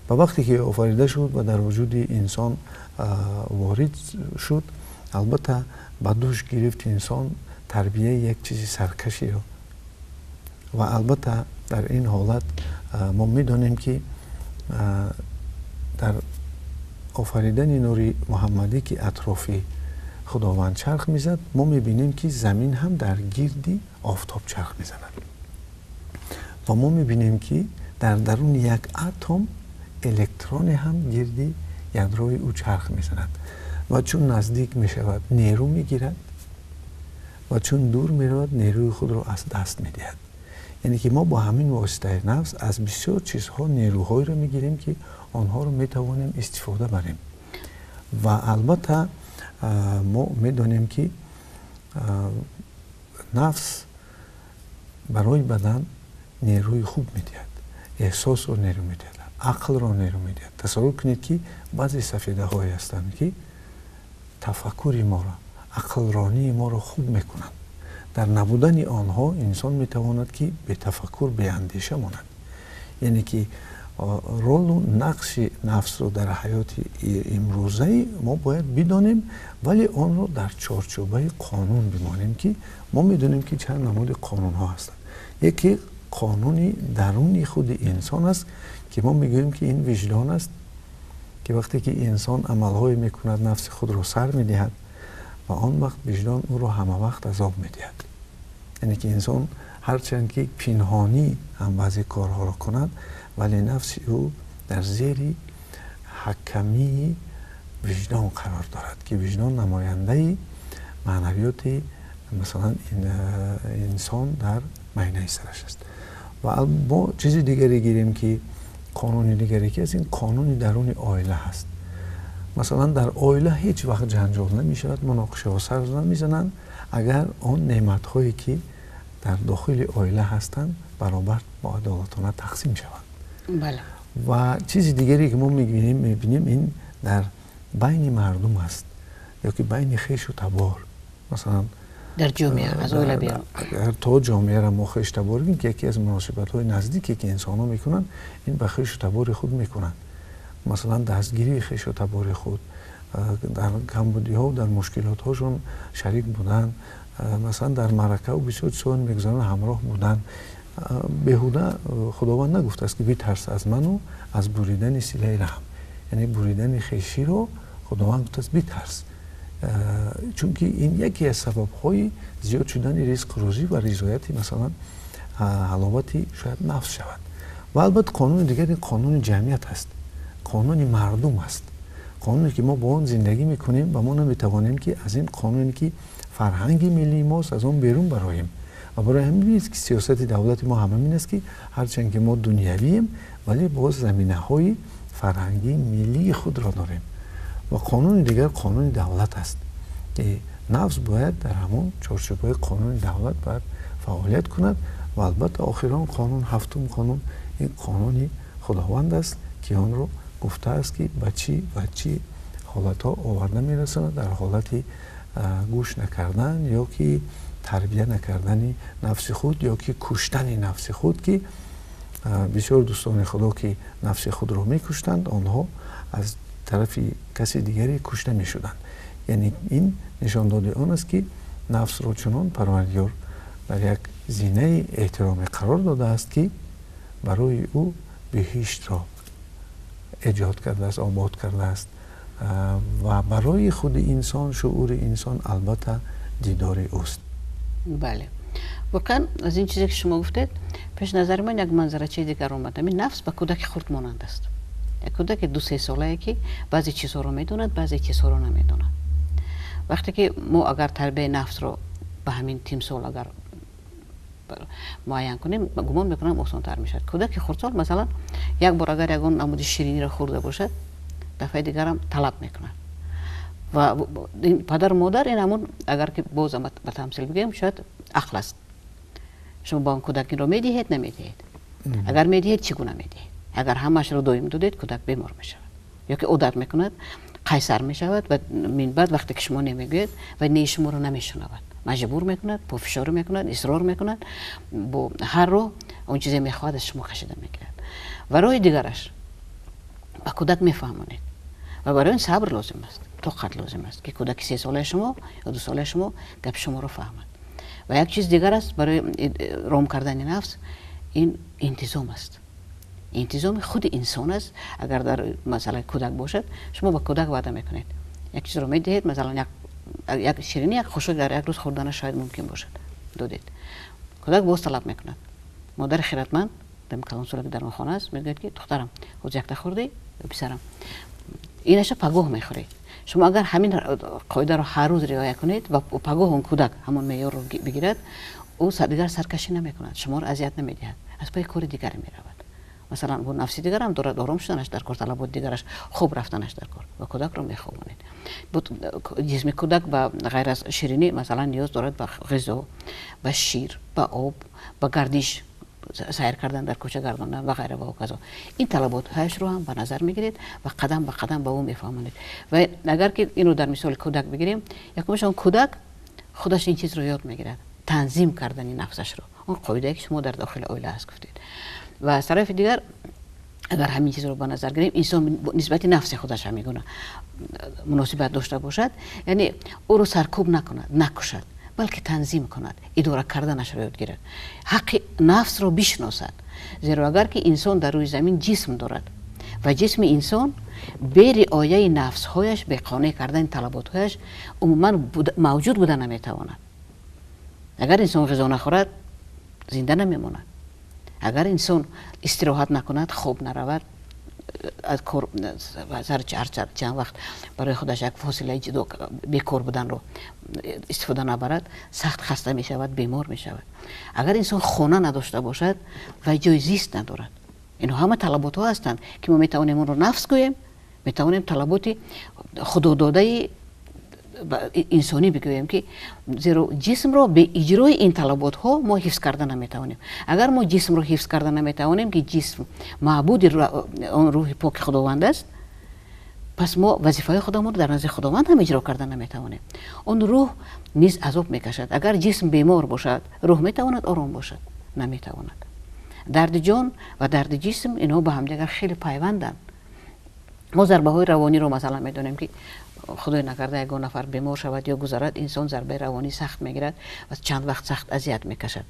Ва вақте ки офарида шуд ва дар вуҷуди инсон ворид шуд, албатта ба дӯш гирифт инсон тарбияи як чизи саркаширо. Ва албатта дар ин ҳолат мо медонем, ки дар офаридани Нури Муҳаммадӣ, ки атрофи Худованд чарх мезад, мо мебинем, ки замин ҳам дар гирди офтоб чарх мезанад ва мо мебинем, ки дар даруни як атом электроне ҳам гирди ядрои ӯ чарх мезанад ва чун наздик мешавад, нерӯ мегирад, ва чун дур меравад, нерӯи худро аз даст медиҳад. Яъне ки мо бо ҳамин воситаи нафс аз бисёр чизҳо нерӯҳоеро мегирем, ки онҳоро метавонем истифода барем. Ва албатта мо медонем, ки нафс барои бадан нерӯи хуб медиҳад, эҳсосро нерӯ медиҳад, ақлро нерӯ медиҳад. Тасаввур кунед, ки баъзе сафедаҳое ҳастанд, ки тафаккури моро, ақлронии моро хуб мекунанд. Дар набудани онҳо инсон метавонад, ки бетафаккур, беандеша монад. Яъне ки ролу нақши нафсро дар ҳаёти имрӯзаи мо бояд бидонем, вале онро дар чорчӯбаи қонун бимонем, ки мо медонем, ки чанд намуди қонунҳо ҳастанд. Яке қонуни даруни худи инсон аст, ки мо мегӯем, ки ин виҷдон аст, ки вақте ки инсон амалҳое мекунад, нафси худро сар медиҳад ва он вақт виҷдон ӯро ҳамавақт азоб медиҳад. Яъне ки инсон ҳарчанд ки пинҳонӣ ҳам баъзе корҳоро кунад, вале нафси ӯ дар зери ҳакамии виҷдон қарор дорад, ки виҷдон намояндаи маънавиёти, масалан, инсон дар майнаи сараш аст. Ва мо чизи дигаре гирем, ки қонуни дигаре ки аст, ин қонуни даруни оила ҳаст. Масалан, дар оила ҳеҷ вақт ҷанҷол намешавад, муноқишаҳо сар намезананд, агар он неъматҳое, ки дар дохили оила ҳастанд, баробар бо адолатона тақсим шаванд. Ва чизи дигаре, ки мо мебинем, ин дар байни мардум аст ё ки байни хешу табор, масалан. Дар ҷомеа, аз оила берун. Агар то ҷомеаро мо хешу табор бигем, ки яке аз муносибатҳои наздике, ки инсонҳо мекунанд, ин ба хешу табори худ мекунанд. Масалан, дастгирии хешу табори худ, дар камбудиҳо, дар мушкилотҳошон шарик будан, масалан, дар маъракаву бисёр чизҳо мегузаранд, ҳамроҳ будан. Беҳуда Худованд нагуфтааст, ки битарс аз ману аз буридани силаи раҳм. Яъне буридани хеширо Худованд гуфтааст битарс, чунки ин яке аз сабабҳои зиёд шудани ризқу рӯзӣ ва ризояти, масалан, ҳаловати шояд нафс шавад. Ва албатта қонуни дигар ин қонуни ҷамъият аст, қонуни мардум аст, қонуне, ки мо бо он зиндагӣ мекунем ва мо наметавонем, ки аз ин қонуне, ки фарҳанги миллии мост, аз он берун бароем. Ва барои ҳамин нест, ки сиёсати давлати мо ҳамамин аст, ки ҳарчанд ки мо дунявием, вале боз заминаҳои фарҳангии миллии худро дорем. Ва қонуни дигар қонуни давлат аст, ки нафс бояд дар ҳамон чорчӯбаи қонуни давлат бояд фаъолият кунад. Ва албатта охирон қонун, ҳафтум қонун, ин қонуни Худованд аст, ки онро гуфтааст, ки ба чӣ ва чӣ ҳолатҳо оварда мерасонад дар ҳолати гӯш накардан ё ки тарбия накардани нафси худ ё ки куштани нафси худ, ки бисёр дӯстони Худо, ки нафси худро мекуштанд, онҳо аз тарафи каси дигаре кушта мешуданд. Яъне ин нишондоди он аст, ки нафсро чунон Парвардигор дар як зинаи эҳтиромӣ қарор додааст, ки барои ӯ беҳиштро эҷод кардааст, обод кардааст. Ва барои худи инсон, шуури инсон, албатта дидори ӯст. Бале, воқеан аз ин чизе, ки шумо гуфтед, пеш назари ман як манзарачаи дигар омад. Ҳамин нафс ба кӯдаки хурд монанд аст, як кӯдаки 2-се солае, ки баъзе чизҳоро медонад, баъзе чизҳоро намедонад. Вақте ки мо агар тарбияи нафсро ба ҳамин тимсол агар муайян кунем, гумон мекунам, осонтар мешавад. Кӯдаки хурдсол, масалан, як бор агар ягон намуди шириниро хӯрда бошад, дафъаи дигарам талаб мекунад. Ва падару модар ин ҳамун, агар ки бозам ба тамсил бигӯем, шояд ақл аст. Шумо ба он кӯдак инро медиҳед, намедиҳед? Агар медиҳед, чӣ гуна медиҳед? Агар ҳамаашро доим додед, кӯдак бемор мешавад ё ки одат мекунад, қайсар мешавад ва минбаъд вақте ки шумо намегӯед ва неи шуморо намешунавад, маҷбур мекунад, пофишорӣ мекунад, исрор мекунад, бо ҳар роҳ он чизе мехоҳад, аз шумо кашида мегирад. Ва роҳи дигараш, ба кӯдак мефаҳмонед ва барои он сабр лозим аст, тоқат лозим аст, ки кӯдаки 3-солаи шумо ё 2-солаи шумо гапи шуморо фаҳмад. Ва як чиз дигар аст барои ром кардани нафс, ин интизом аст, интизоми худи инсон аст. Агар дар масъалаи кӯдак бошад, шумо ба кӯдак ваъда мекунед, як чизро медиҳед, масалан, як ширинӣ, як хушок дар як рӯз хӯрдана шояд мумкин бошад. Додед, кӯдак боз талаб мекунад. Модари хиратманд Калонсоле ки дар он хона аст, мегӯяд, ки духтарам, ҳоз якта хӯрдӣ ё писарам, инаша пагоҳ мехӯрӣ. Шумо агар ҳамин қоидаро ҳар рӯз риоя кунед ва пагоҳ он кӯдак ҳамон меъёрро бигирад, ӯ дигар саркашӣ намекунад, шуморо азият намедиҳад, аз пайи кори дигаре меравад. Масалан, бо нафси дигарам дорад, ором шуданаш дар кор, талаботи дигараш, хуб рафтанаш дар кор, ва кӯдакро мехобонед. Ҷисми кӯдак ба ғайр аз ширинӣ, масалан, ниёз дорад ба ғизо, ба шир, ба об, ба гардиш, сайр кардан, дар кӯча гардондан ва ғайра ва ҳоказо. Ин талаботҳояшро ҳам ба назар мегиред ва қадам ба қадам ба ӯ мефаҳмонед. Ва агар ки инро дар мисоли кӯдак бигирем, якумаш, он кӯдак худаш ин чизро ёд мегирад, танзим кардани нафсашро, он қоидае ки шумо дар дохили оила ҳаст гуфтед. Ва аз тарафи дигар, агар ҳамин чизро ба назар гирем, инсон нисбати нафси худаш ҳамин гуна муносибат дошта бошад, яъне ӯро саркӯб накунад, накушад, балки танзим кунад, идора карданашро ёд гирад, ҳаққи нафсро бишносад. Зеро агар ки инсон дар рӯи замин ҷисм дорад ва ҷисми инсон бе риояи нафсҳояш, бе қонеъ кардани талаботҳояш умуман мавҷуд буда наметавонад. Агар инсон ғизо нахӯрад, зинда намемонад. Агар инсон истироҳат накунад, хоб наравад, аз кор ҳар чанд вақт барои худаш як фосилаи ҷудо бекор буданро истифода набарад, сахт хаста мешавад, бемор мешавад. Агар инсон хона надошта бошад ва ҷои зист надорад. Инҳо ҳама талаботҳо ҳастанд, ки мо метавонем онро нафс гӯем, метавонем талаботи худододаи инсонӣ бигӯем, ки зеро ҷисмро бе иҷрои ин талаботҳо мо ҳифз карда наметавонем. Агар мо ҷисмро ҳифз карда наметавонем, ки ҷисм маъбуди он рӯҳи поки Худованд аст, пас мо вазифаи худамонро дар назди Худованд ҳам иҷро карда наметавонем. Он рӯҳ низ азоб мекашад. Агар ҷисм бемор бошад, рӯҳ метавонад ором бошад? Наметавонад. Дарди ҷон ва дарди ҷисм инҳо ба ҳамдигар хеле пайванданд. Мо зарбаҳои равониро, масалан, медонем, ки худои накарда ягон нафар бемор шавад ё гузарад, инсон зарбаи равонӣ сахт мегирад ва чанд вақт сахт азият мекашад.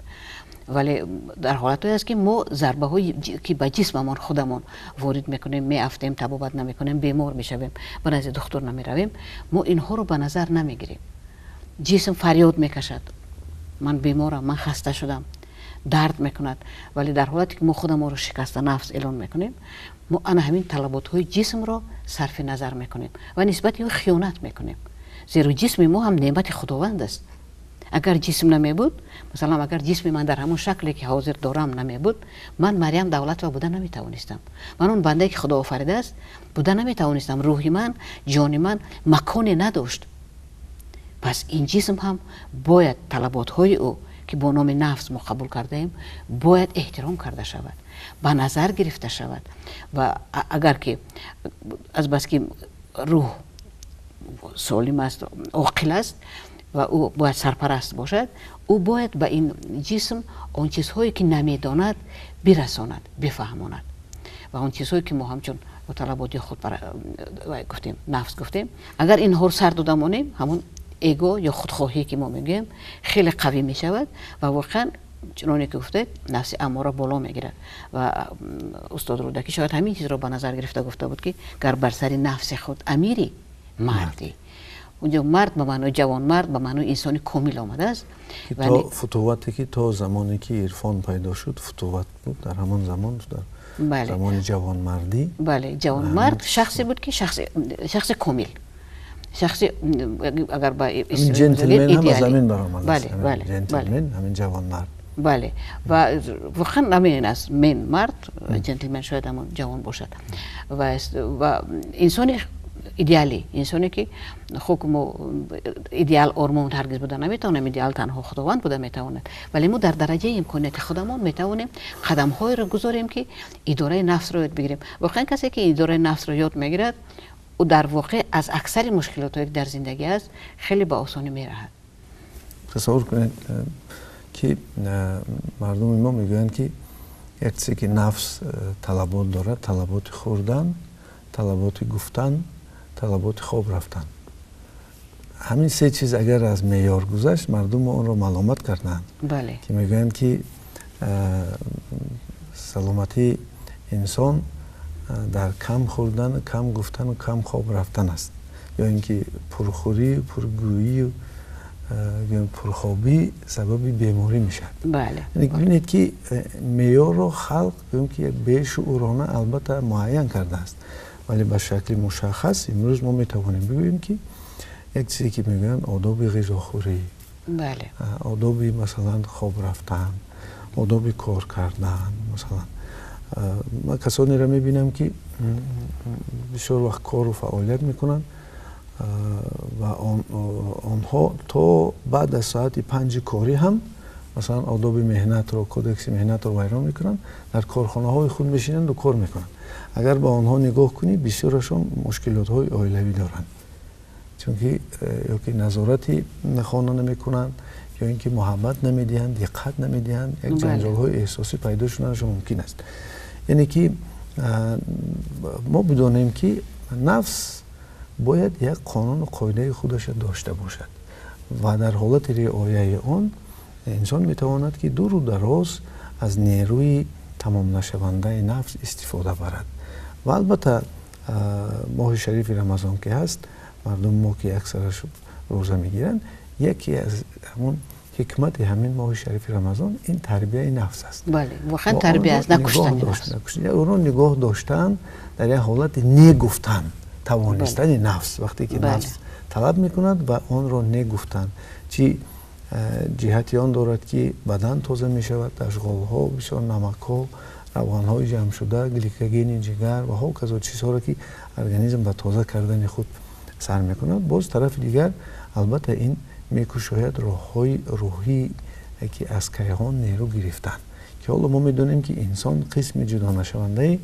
Вале дар ҳолатҳое аст, ки мо зарбаҳое ки ба ҷисмамон худамон ворид мекунем, меафтем, табобат намекунем, бемор мешавем, ба назди духтур намеравем, мо инҳоро ба назар намегирем. Ҷисм фарёд мекашад: ман беморам, ман хаста шудам, дард мекунад. Вале дар ҳолате ки мо худамонро шикаста нафс эълон мекунем, мо ана ҳамин талаботҳои ҷисмро сарфи назар мекунем ва нисбати ӯ хиёнат мекунем. Зеро ҷисми мо ҳам неъмати Худованд аст. Агар ҷисм намебуд, масалан, агар ҷисми ман дар ҳамон шакле ки ҳозир дорам намебуд, ман Марьям Давлатова буда наметавонистам, ман он бандае ки Худо офаридааст буда наметавонистам. Рӯҳи ман, ҷони ман маконе надошт. Пас ин ҷисм ҳам бояд талаботҳои ӯ, ки бо номи нафс мо қабул кардаем, бояд эҳтиром карда шавад, ба назар гирифта шавад. Ва агар ки азбаски рӯҳ солим аст, оқил аст ва ӯ бояд сарпараст бошад, ӯ бояд ба ин ҷисм он чизҳое ки намедонад бирасонад, бифаҳмонад. Ва он чизҳое ки мо ҳамчун талаботи худ гуфтем, нафс гуфтем, агар инҳоро сар дода монем, ҳамон эго ё худхоҳӣ ки мо мегӯем хеле қавӣ мешавад ва воқеан, чуноне ки гуфтед, нафси аммора боло мегирад. Ва устод Рӯдакӣ шояд ҳамин чизро ба назар гирифта гуфта буд, ки гар бар сари нафси худ амирӣ, мардӣ. Унҷо мард ба маънои ҷавонмард, ба маънои инсони комил омадааст. То футувате ки то замоне ки ирфон пайдо шуд, футуват буд дар ҳамон замон, дар замони ҷавонмардӣ. Бале, ҷавонмард шахсе буд, ки шахси комил, шахси агар ба ҷентлмен ҳам аз ҳамин баромадааст. Бале. Ҷентлмен ҳамин ҷавонмард. Бале, ва воқеан ҳамин аст: мен мард, ҷентлмен шояд ҳамон ҷавон бошад ва инсони идеалӣ, инсоне ки хуб мо идеал ормон ҳаргиз буда наметавонем, идеал танҳо Худованд буда метавонад, вале мо дар дараҷаи имконияти худамон метавонем қадамҳоеро гузорем, ки идораи нафсро ёд бигирем. Воқеан, касе ки идораи нафсро ёд мегирад, ӯ дар воқеъ аз аксари мушкилотҳое ки дар зиндагӣ аст хеле ба осонӣ мераҳад. Тасаввур кунед, ки мардуми мо мегӯянд, ки як чизе ки нафс талабот дорад: талаботи хӯрдан, талаботи гуфтан, талаботи хоб рафтан. Ҳамин се чиз агар аз меъёр гузашт, мардум онро маломат карданд, ки мегӯянд, ки саломатии инсон дар кам хӯрдан, кам гуфтану кам хоб рафтан аст, ё ин ки пурхӯрӣ, пургӯию Пурхобӣ сабаби беморӣ мешавад. Бале. Бибинед ки меъёрро халқ гӯем ки як бешуурона албатта муайян кардааст, вале ба шакли мушаххас имрӯз мо метавонем бигӯем ки як чизе ки мегӯянд одоби ғизохӯрӣ, бале, одоби масалан хоб рафтан, одоби кор кардан. Масалан ман касонеро мебинам ки бисёр вақт кору фаъолият мекунанд ва онҳо то баъд аз соати 5 корӣ ҳам масалан одоби меҳнатро, кодекси меҳнатро вайрон мекунанд, дар корхонаҳои худ мешинанд ва кор мекунанд. Агар ба онҳо нигоҳ кунӣ, бисёрашон мушкилотҳои оилавӣ доранд, чунки ё ки назорати хона намекунанд, ё ин ки муҳаббат намедиҳанд, диққат намедиҳанд, як ҷанҷолҳои эҳсосӣ пайдо шуданашон мумкин аст. Яъне ки мо бидонем ки нафс бояд як қонуну қоидаи худашро дошта бошад ва дар ҳолати риояи он инсон метавонад ки дуру дароз аз нерӯи тамомнашавандаи нафс истифода барад. Ва албатта моҳи шарифи Рамазон ки ҳаст, мардуми мо ки аксараш рӯза мегиранд, яке аз ҳамон ҳикмати ҳамин моҳи шарифи Рамазон ин тарбияи нафс аст. Бале, воқеан тарбия аст, накуштани нафс. Онро нигоҳ доштан дар як ҳолати негуфтан, тавонистани нафс, вақте ки нафс талаб мекунад ва онро негуфтан, чи ҷиҳати он дорад ки бадан тоза мешавад, ашғолҳо, бисёр намакҳо, равғанҳои ҷамъшуда, гликогени ҷигар ва ҳоказо чизҳоро ки организм ба тоза кардани худ сар мекунад. Боз тарафи дигар албатта ин мекушояд роҳҳои рӯҳӣ ки аз кайҳон нерӯ гирифтан, ки ҳоло мо медонем ки инсон қисми ҷудонашавандаи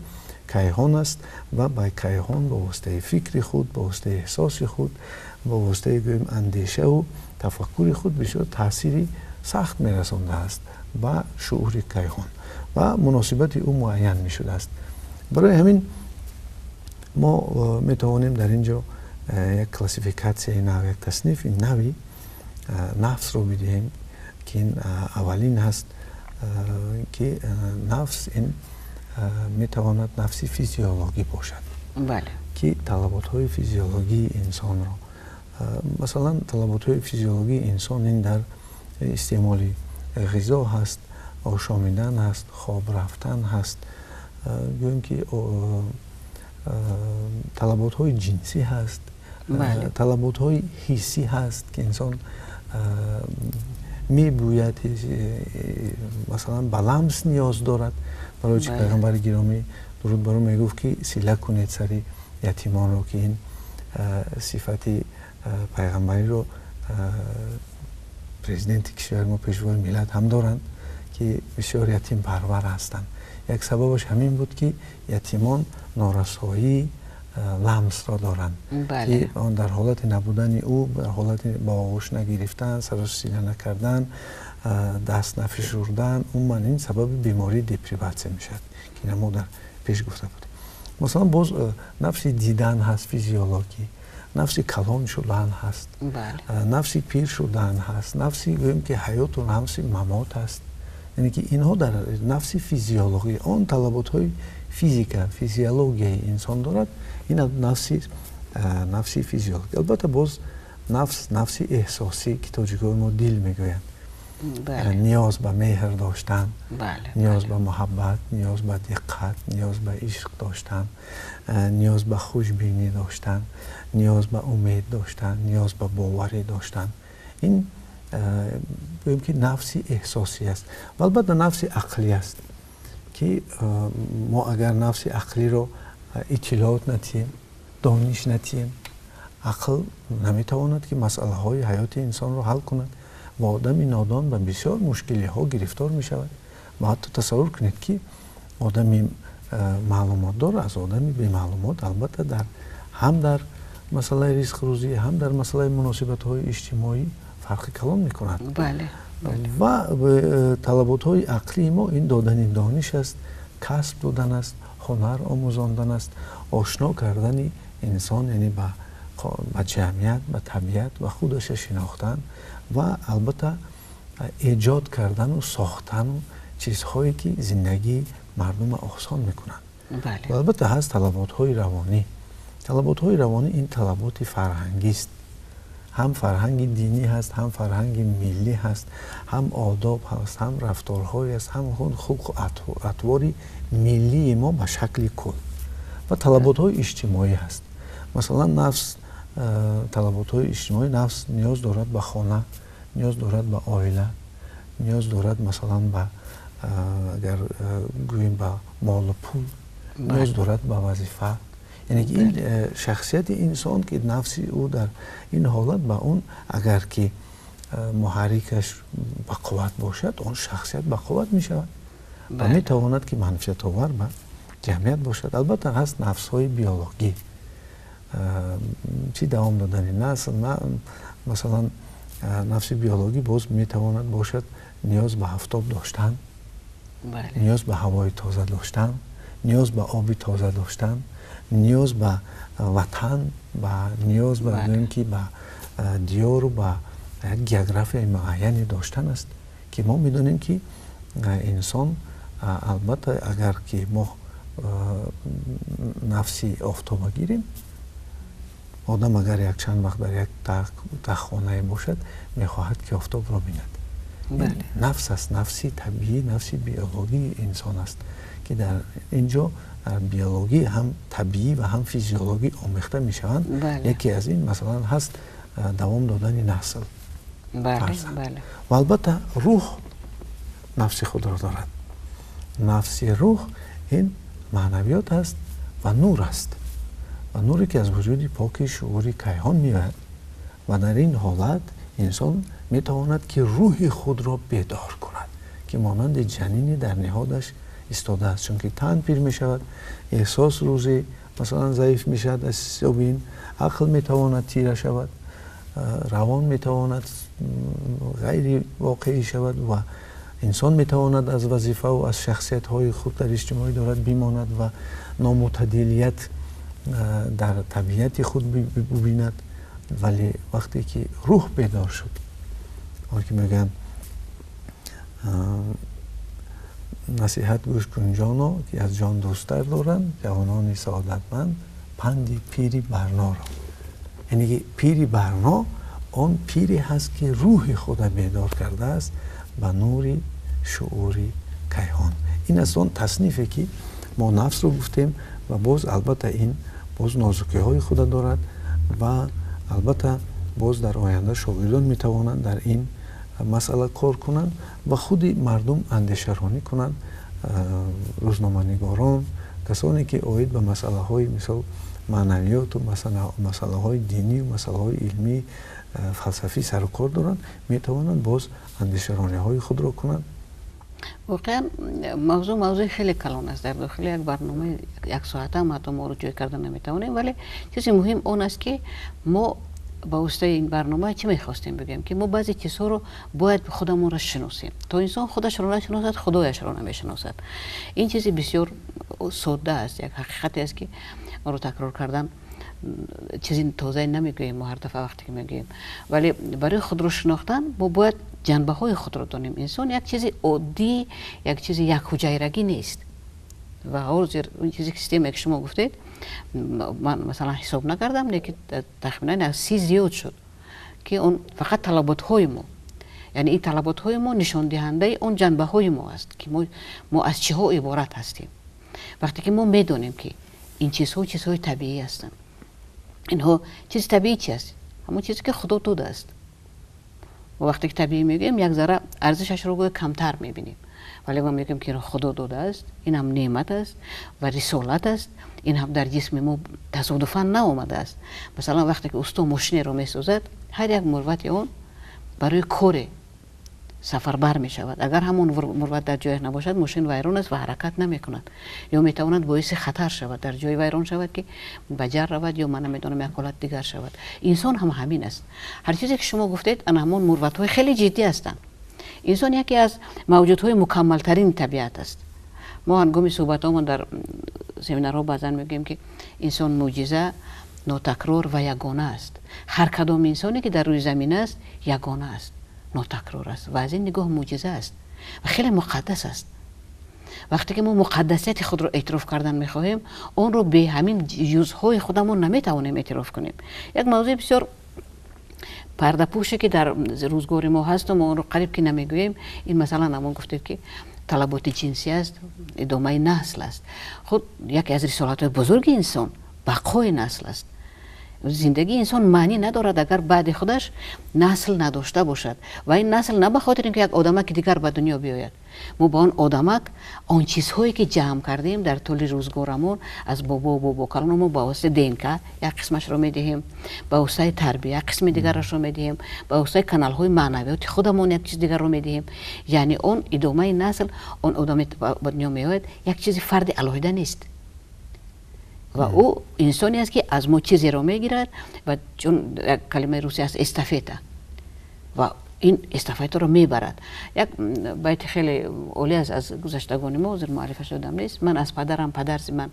кайҳон аст ва ба кайҳон ба воситаи фикри худ, ба воситаи эҳсоси худ, ба воситаи гӯем андешаву тафаккури худ бисёр таъсири сахт мерасондааст ба шуури кайҳон ва муносибати ӯ муайян мешудааст. Барои ҳамин мо метавонем дар ин ҷо як классификатсияи нав, як таснифи нави нафсро бидиҳем ки ин аввалин ҳаст, ки нафс ин метавонад нафси физиологӣ бошад, ки талаботҳои физиологии инсонро, масалан талаботҳои физиологии инсон ин дар истеъмоли ғизо ҳаст, ошомидан ҳаст, хоб рафтан ҳаст, гӯем ки талаботҳои ҷинсӣ ҳаст, талаботҳои ҳиссӣ ҳаст ки инсон мебӯяд, масалан ба ламс ниёз дорад. Барои чи пайғамбари гиромӣ дуруд бар ӯ мегуфт ки сила кунед сари ятимонро, ки ин сифати пайғамбариро президенти кишвари мо, пешвои миллат ҳам доранд ки бисёр ятимпарвар ҳастанд. Як сабабаш ҳамин буд ки ятимон норасоии ламсро доранд, ки он дар ҳолати набудани ӯ, дар ҳолати ба оғӯш нагирифтан, сараш сила накардан, даст нафишурдан, умуман ин сабаби бемории деприватсия мешавад ки мо дар пеш гуфта будем. Масалан боз нафси дидан ҳаст физиологӣ, нафси калон шудан ҳаст, нафси пир шудан ҳаст, нафси гӯем ки ҳаёту нафси мамот ҳаст. Яъне ки инҳо дар нафси физиологӣ, он талаботҳои физика, физиологияи инсон дорад, ин нафси физиологӣ. Албатта боз нафс, нафси эҳсосӣ ки тоҷикои мо дил мегӯянд, ниёз ба меҳр доштан, ниёз ба муҳаббат, ниёз ба диққат, ниёз ба ишқ доштан, ниёз ба хушбинӣ доштан, ниёз ба умед доштан, ниёз ба боварӣ доштан. Ин гӯем ки нафси эҳсосӣ аст. Ва албатта нафси ақлӣ аст ки мо агар нафси ақлиро иттилоот натиҳем, дониш натиҳем, ақл наметавонад ки масъалаҳои ҳаёти инсонро ҳал кунад ва одами нодон ба бисёр мушкилиҳо гирифтор мешавад. Ва ҳатто тасаввур кунед ки одами маълумотдор аз одами бемаълумот албатта ҳам дар масъалаи ризқрӯзӣ, ҳам дар масъалаи муносибатҳои иҷтимоӣ фарқи калон мекунад. Ва талаботҳои ақлии мо ин додани дониш аст, касб додан аст, ҳунар омӯзондан аст, ошно кардани инсон яъне ба ҷамъият, ба табиат ва худаша шинохтан ва албатта эҷод кардану сохтану чизҳое ки зиндагии мардумро осон мекунанд. Ва албатта ҳаст талаботҳои равонӣ. Талаботҳои равонӣ ин талаботи фарҳангист. Ҳам фарҳанги динӣ ҳаст, ҳам фарҳанги миллӣ ҳаст, ҳам одоб ҳаст, ҳам рафторҳое аст, ҳам хулқу атвори миллии мо ба шакли кул ва талаботҳои иҷтимоӣ ҳаст. Масалан, нафс, талаботҳои иҷтимоӣ, нафс ниёз дорад ба хона, ниёз дорад ба оила, ниёз дорад, масалан, ба, агар гӯем, ба молу пул, ниёз дорад ба вазифа. Яъне ки ин шахсияти инсон, ки нафси ӯ дар ин ҳолат ба он агар ки муҳаррикаш ба қувват бошад, он шахсият ба қувват мешавад ва метавонад ки манфиатовар ба ҷамъият бошад. Албатта, ҳаст нафсҳои биологӣ, чӣ давом додани насл, масалан, нафси биологӣ боз метавонад бошад ниёз ба офтоб доштан, ниёз ба ҳавои тоза доштан, ниёз ба оби тоза доштан, ниёз ба ватан, ба ниёз ба гӯем ки ба диёру ба як географияи муайяне доштан аст, ки мо медонем ки инсон, албатта, агар ки мо нафси офтоба гирем, одам агар якчанд вақт дар як таххонае бошад, мехоҳад ки офтобро бинад. Нафс аст, нафси табиӣ, нафси биологии инсон аст, ки дар ин ҷо биологӣ ҳам табиӣ ва ҳам физиологӣ омехта мешаванд. Яке аз ин, масалан, ҳаст давом додани насл ва, албатта, рӯҳ нафси худро дорад. Нафси рӯҳ ин маънавиёт аст ва нур аст, ва нуре ки аз вуҷуди поки шуури кайҳон меояд, ва дар ин ҳолат инсон метавонад ки рӯҳи худро бедор кунад, ки монанди ҷанине дар ниҳодаш истодааст, чунки тан пир мешавад, эҳсос рӯзе, масалан, заиф мешавад, аз ҳисоби ин ақл метавонад тира шавад, равон метавонад ғайри воқеӣ шавад ва инсон метавонад аз вазифаву аз шахсиятҳои худ дар иҷтимоӣ дорад бимонад ва номӯътадилият дар табиати худ бубинад. Вале вақте ки рӯҳ бедор шуд, он ки мегӯянд: «Насиҳат гӯш кун, ҷоно, ки аз ҷон дӯсттар доранд ҷавонони саодатманд панди пири барноро». Яъне ки пири барно он пире ҳаст, ки рӯҳи худа бедор кардааст ба нури шуури кайҳон. Ин аст он таснифе, ки мо нафсро гуфтем, ва боз, албатта, ин боз нозукиҳои худа дорад ва, албатта, боз дар оянда шогирдон метавонанд дар ин масъала кор кунанд ва худи мардум андешаронӣ кунанд, рӯзноманигорон, касоне ки оид ба масъалаҳои, мисол, маънавиёту масъалаҳои динию масъалаҳои илмӣ, фалсафӣ сару кор доранд, метавонанд боз андешарониҳои худро кунанд. Воқеан, мавзӯъ мавзӯи хеле калон аст. Дар дохили як барномаи яксоата ҳам ҳатто моро ҷой карда наметавонем, вале чизи муҳим он аст, ки мо ба воситаи ин барнома чӣ мехостем бигӯем: ки мо баъзе чизҳоро бояд худамонро шиносем. То инсон худашро нашиносад, худояшро намешиносад. Ин чизи бисёр содда аст, як ҳақиқате аст, ки онро такрор кардан чизи тозае намегӯем мо ҳар дафъа вақте ки мегӯем. Вале барои худро шинохтан мо бояд ҷанбаҳои худро донем. Инсон як чизи оддӣ, як чизи якҳуҷайрагӣ нест. Ва ҳозир он чизе, системе ки шумо гуфтед, ман, масалан, ҳисоб накардам, лекин тахминан аз 30 зиёд шуд, ки он фақат талаботҳои мо, яъне ин талаботҳои мо нишондиҳандаи он ҷанбаҳои мо аст, ки мо аз чиҳо иборат ҳастем. Вақте ки мо медонем, ки ин чизҳо чизҳои табиӣ ҳастанд, инҳо чизи табиӣ чи аст? Ҳамон чизе, ки Худо додааст. Вақте ки табиӣ мегӯем, як зарра арзишашро гӯё камтар мебинем, вале мо мегӯем, ки инро Худо додааст, ин ҳам неъмат аст ва рисолат аст, ин ҳам дар ҷисми мо тасодуфан наомадааст. Масалан, вақте ки усто мошинеро месозад, ҳар як мурвати он барои коре сафарбар мешавад. Агар ҳамон мурват дар ҷояш набошад, мошин вайрон аст ва ҳаракат намекунад ё метавонад боиси хатар шавад, дар ҷои вайрон шавад, ки ба ҷар равад ё, ман намедонам, як ҳолат дигар шавад. Инсон ҳам ҳамин аст. Ҳар чизе, ки шумо гуфтед, ана ҳамон мурватҳои хеле ҷиддӣ ҳастанд. Инсон яке аз мавҷудҳои мукаммалтарини табиат аст. Мо ҳангоми суҳбатҳомон дар семинарҳо баъзан мегӯем, ки инсон мӯъҷиза, нотакрор ва ягона аст. Ҳар кадом инсоне, ки дар рӯи замин аст, ягона аст, нотакрор аст ва аз ин нигоҳ мӯъҷиза аст ва хеле муқаддас аст. Вақте ки мо муқаддасияти худро эътироф кардан мехоҳем, онро бе ҳамин ҷузъҳои худамон наметавонем эътироф кунем. Як мавзӯи бисёр Пардапӯше ки дар рӯзгори мо ҳасту мо онро қариб ки намегӯем, ин масалан ҳамон гуфтед, ки талаботи ҷинсӣ аст, идомаи насл аст. Худ яке аз рисолатҳои бузурги инсон бақои насл аст. Зиндагии инсон маънӣ надорад, агар баъди худаш насл надошта бошад. Ва ин насл на ба хотир ин ки як одамаки дигар ба дунё биёяд. Мо ба он одамак он чизҳое ки ҷамъ кардем дар тӯли рӯзгорамон аз бобо бобокалон, мо ба воситаи ДНК як қисмашро медиҳем, ба воситаи тарбия як қисми дигарашро медиҳем, ба воситаи каналҳои маънавиёти худамон як чиз дигарро медиҳем. Яъне он идомаи насл, он одаме ба дунё меояд, як чизи фарди алоҳида нест ва ӯ инсоне аст, ки аз мо чизеро мегирад. Ва чун як калимаи русӣ аст, эстафета, ва ин эстафетаро мебарад. Як байти хеле олӣ аст аз гузаштагони мо, ҳозир муаллифаш ёдам нест: «Ман аз падарам падар зи ман,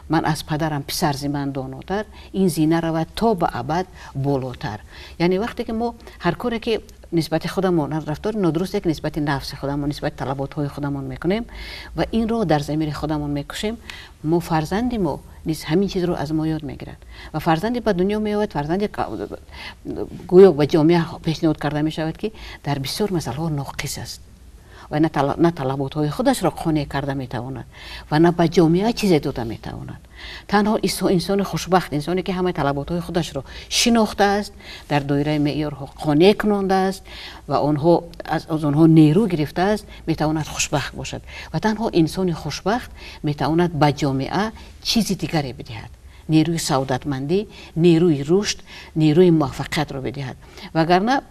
ман аз падарам писар зи ман донотар, ин зина равад то ба абад болотар». Яъне вақте ки мо ҳар коре ки нисбати худамон, рафтори нодурусте ки нисбати нафси худамон, нисбати талаботҳои худамон мекунем ва инро дар замири худамон мекушем, мо фарзанди мо низ ҳамин чизро аз мо ёд мегирад. Ва фарзанде ба дунё меояд, фарзанде гӯё ба ҷомеа пешниҳод карда мешавад, ки дар бисёр масъалаҳо ноқис аст ва на талаботҳои худашро қонеъ карда метавонад ва на ба ҷомеа чизе дода метавонад. Танҳо инсони хушбахт инсоне ки ҳамаи талаботҳои худашро шинохтааст, дар доираи меъёрҳо қонеъ кунондааст ва онҳо аз онҳо нерӯ гирифтааст, метавонад хушбахт бошад. Ва танҳо инсони хушбахт метавонад ба ҷомеа чизи дигаре бидиҳад, нерӯи саодатмандӣ, нерӯи рушд, нерӯи муваффақиятро бидиҳад. Вагарна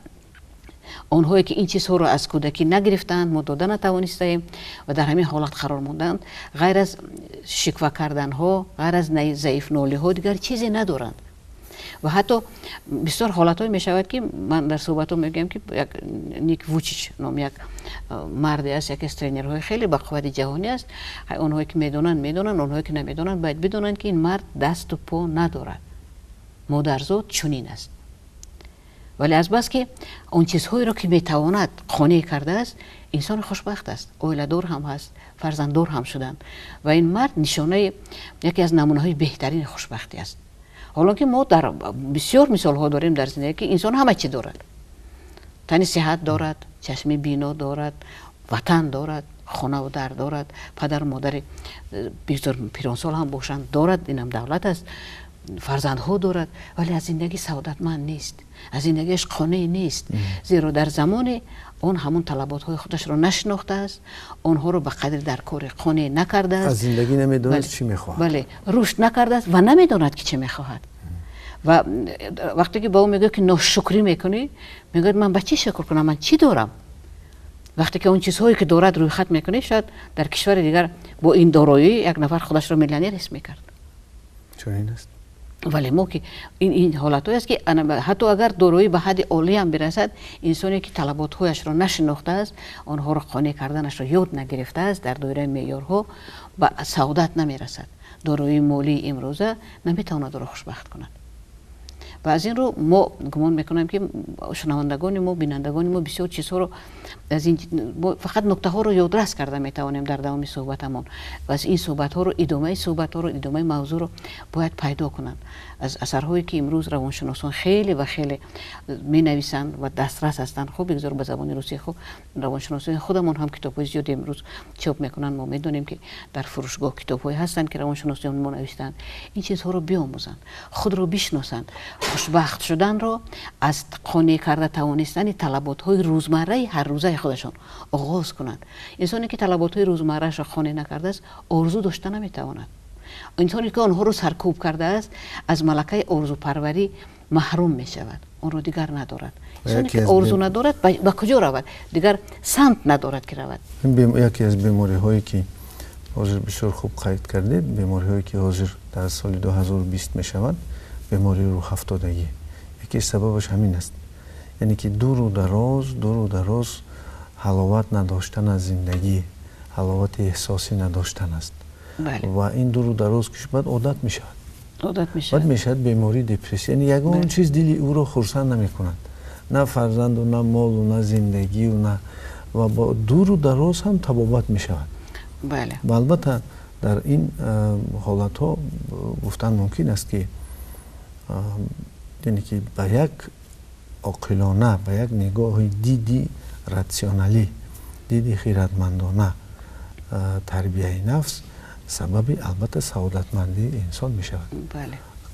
онҳое ки ин чизҳоро аз кӯдакӣ нагирифтаанд, мо дода натавонистаем ва дар ҳамин ҳолат қарор монданд, ғайр аз шиква карданҳо, ғайр аз заифнолиҳо дигар чизе надоранд. Ва ҳатто бисёр ҳолатҳое мешавад, ки ман дар суҳбатҳо мегӯям, ки як Ник Вучич ном як марде аст, яке аз тренерҳои хеле бақуввати ҷаҳонӣ аст. Онҳое ки медонанд, медонанд, онҳое ки намедонанд, бояд бидонанд, ки ин мард дасту по надорад, модарзод чунин аст. Вале азбаски он чизҳоеро ки метавонад қонеъ кардааст, инсони хушбахт аст, оиладор ҳам ҳаст, фарзанддор ҳам шуданд. Ва ин мард нишонаи яке аз намунаҳои беҳтарини хушбахтӣ аст. Ҳоло ки мо дар бисёр мисолҳо дорем дар зиндагӣ, ки инсон ҳама чӣ дорад: тани сиҳат дорад, чашми бино дорад, ватан дорад, хонаву дар дорад, падару модари бисёр пиронсол ҳам бошанд дорад, инам давлат аст, фарзандҳо дорад, вале аз зиндагӣ саодатманд нест, аз зиндагиаш қонеъ нест, зеро дар замоне он ҳамон талаботҳои худашро нашинохтааст, онҳоро ба қадри дар кори қонеъ накардааст. Аз зиндагӣ намедонад чӣ мехоҳад. Бале, рушд накардааст ва намедонад, ки чӣ мехоҳад. Ва вақте ки ба ӯ мегӯяд, ки ношукрӣ мекунӣ, мегӯяд: «Ман ба чӣ шукр кунам? Ман чӣ дорам?» Вақте ки он чизҳое ки дорад рӯйхат мекунӣ, шояд дар кишвари дигар бо ин дороӣ як нафар худашро миллионер ҳис мекард. Чунин аст. Вале мо ки ин ҳолатҳое аст, ки ҳатто агар дороӣ ба ҳадди олиам бирасад, инсоне ки талаботҳояшро нашинохтааст, онҳоро қонеъ карданашро ёд нагирифтааст дар доираи меъёрҳо, ба саодат намерасад. Дороии молии имрӯза наметавонад ӯро хушбахт кунад. Ва аз ин рӯ мо гумон мекунам, ки шунавандагони мо, бинандагони мо бисёр чизҳоро аз ин фақат нуктаҳоро ёдрас карда метавонем дар давоми суҳбатамон. Ва аз ин суҳбатҳоро, идомаи суҳбатҳоро, идомаи мавзӯъро бояд пайдо кунанд аз асарҳое, ки имрӯз равоншиносон хеле ва хеле менависанд ва дастрас ҳастанд. Хуб, бигзор ба забони русӣ, хуб, равоншиносони худамон ҳам китобҳои зиёде имрӯз чоп мекунанд. Мо медонем, ки дар фурӯшгоҳ китобҳое ҳастанд, ки равоншиносиён мо навиштаанд. Ин чизҳоро биомӯзанд, худро бишносанд, хушбахт шуданро аз қонеъ карда тавонистани талаботҳои рӯзмарраи ҳаррӯзаи худашон оғоз кунанд. Инсоне ки талаботҳои рӯзмарраашро қонеъ накардааст, орзу дошта наметавонад. Инсоне ки онҳоро саркӯб кардааст, аз малакаи орзупарварӣ маҳрум мешавад, онро дигар надорад. Инсоне ки орзу надорад, ба куҷо равад? Дигар самт надорад, ки равад. Яке аз бемориҳое ки ҳозир бисёр хуб қайд кардед, бемориҳое ки ҳозир дар соли 2020 мешаванд, бемории рӯҳафтодагӣ, яке сабабаш ҳамин аст, яъне ки дуру дароз ҳаловат надоштан аз зиндагӣ, ҳаловати эҳсосӣ надоштан аст. Ва ин дуру дароз ки баъд одат мешавад. Одат мешавад. Баъд мешавад бемории депрессия. Яъне ягон чиз дили ӯро хурсанд намекунад, на фарзанду, на молу, на зиндагию, на ва бо дуру дароз ҳам табобат мешавад. Ва албатта дар ин ҳолатҳо гуфтан мумкин аст, ки Яъне ки ба як оқилона, ба як нигоҳи диди ратсионалӣ, диди хиратмандона тарбияи нафс сабаби албатта саодатмандии инсон мешавад.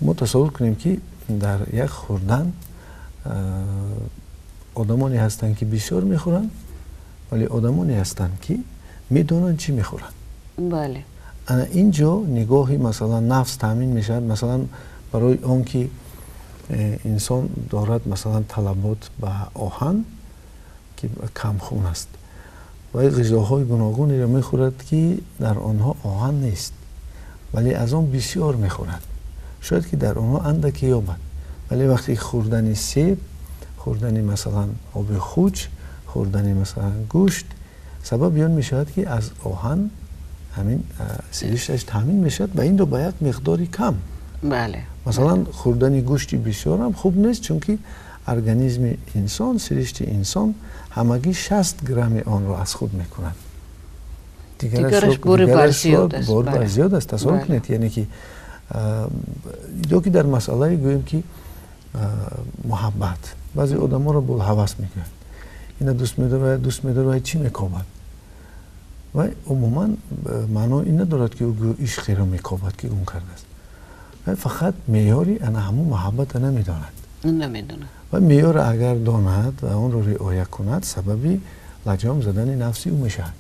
Мо тасаввур кунем, ки дар як хӯрдан одамоне ҳастанд, ки бисёр мехӯранд, вале одамоне ҳастанд, ки медонанд, чӣ мехӯранд. Ана ин ҷо нигоҳи, масалан, нафс таъмин мешавад. Масалан, барои он ки инсон дорад, масалан, талабот ба оҳан, ки камхун аст, ва ғизоҳои гуногунеро мехӯрад, ки дар онҳо оҳан нест, вале аз он бисёр мехӯрад, шояд ки дар онҳо андаке ёбад. Вале вақте хӯрдани себ, хӯрдани, масалан, оби хуч, хӯрдани, масалан, гӯшт сабаби он мешавад, ки аз оҳан ҳамин сиришташ таъмин мешавад ва инро ба як миқдори кам. Масалан, хӯрдани гӯшти бисёрам хуб нест, чунки организми инсон, сиришти инсон ҳамагӣ 60 грамми онро аз худ мекунад. Дигараш бори бар зиёд аст. Тасаввур кунед, яъне ки ё ки дар масъалае гӯем, ки муҳаббат баъзе одаморо булҳавас мекунад, ина дӯст медорад, дӯст медорад, чӣ мекобад? Ва умуман маъно ин надорад, ки ӯ ишқеро мекобад, ки гум кардааст. Фақат меъёри ана ҳамун муҳаббата намедонад. Намедонад. Ва меъёрро агар донад ва онро риоя кунад, сабаби лаҷом задани нафси ӯ мешавад.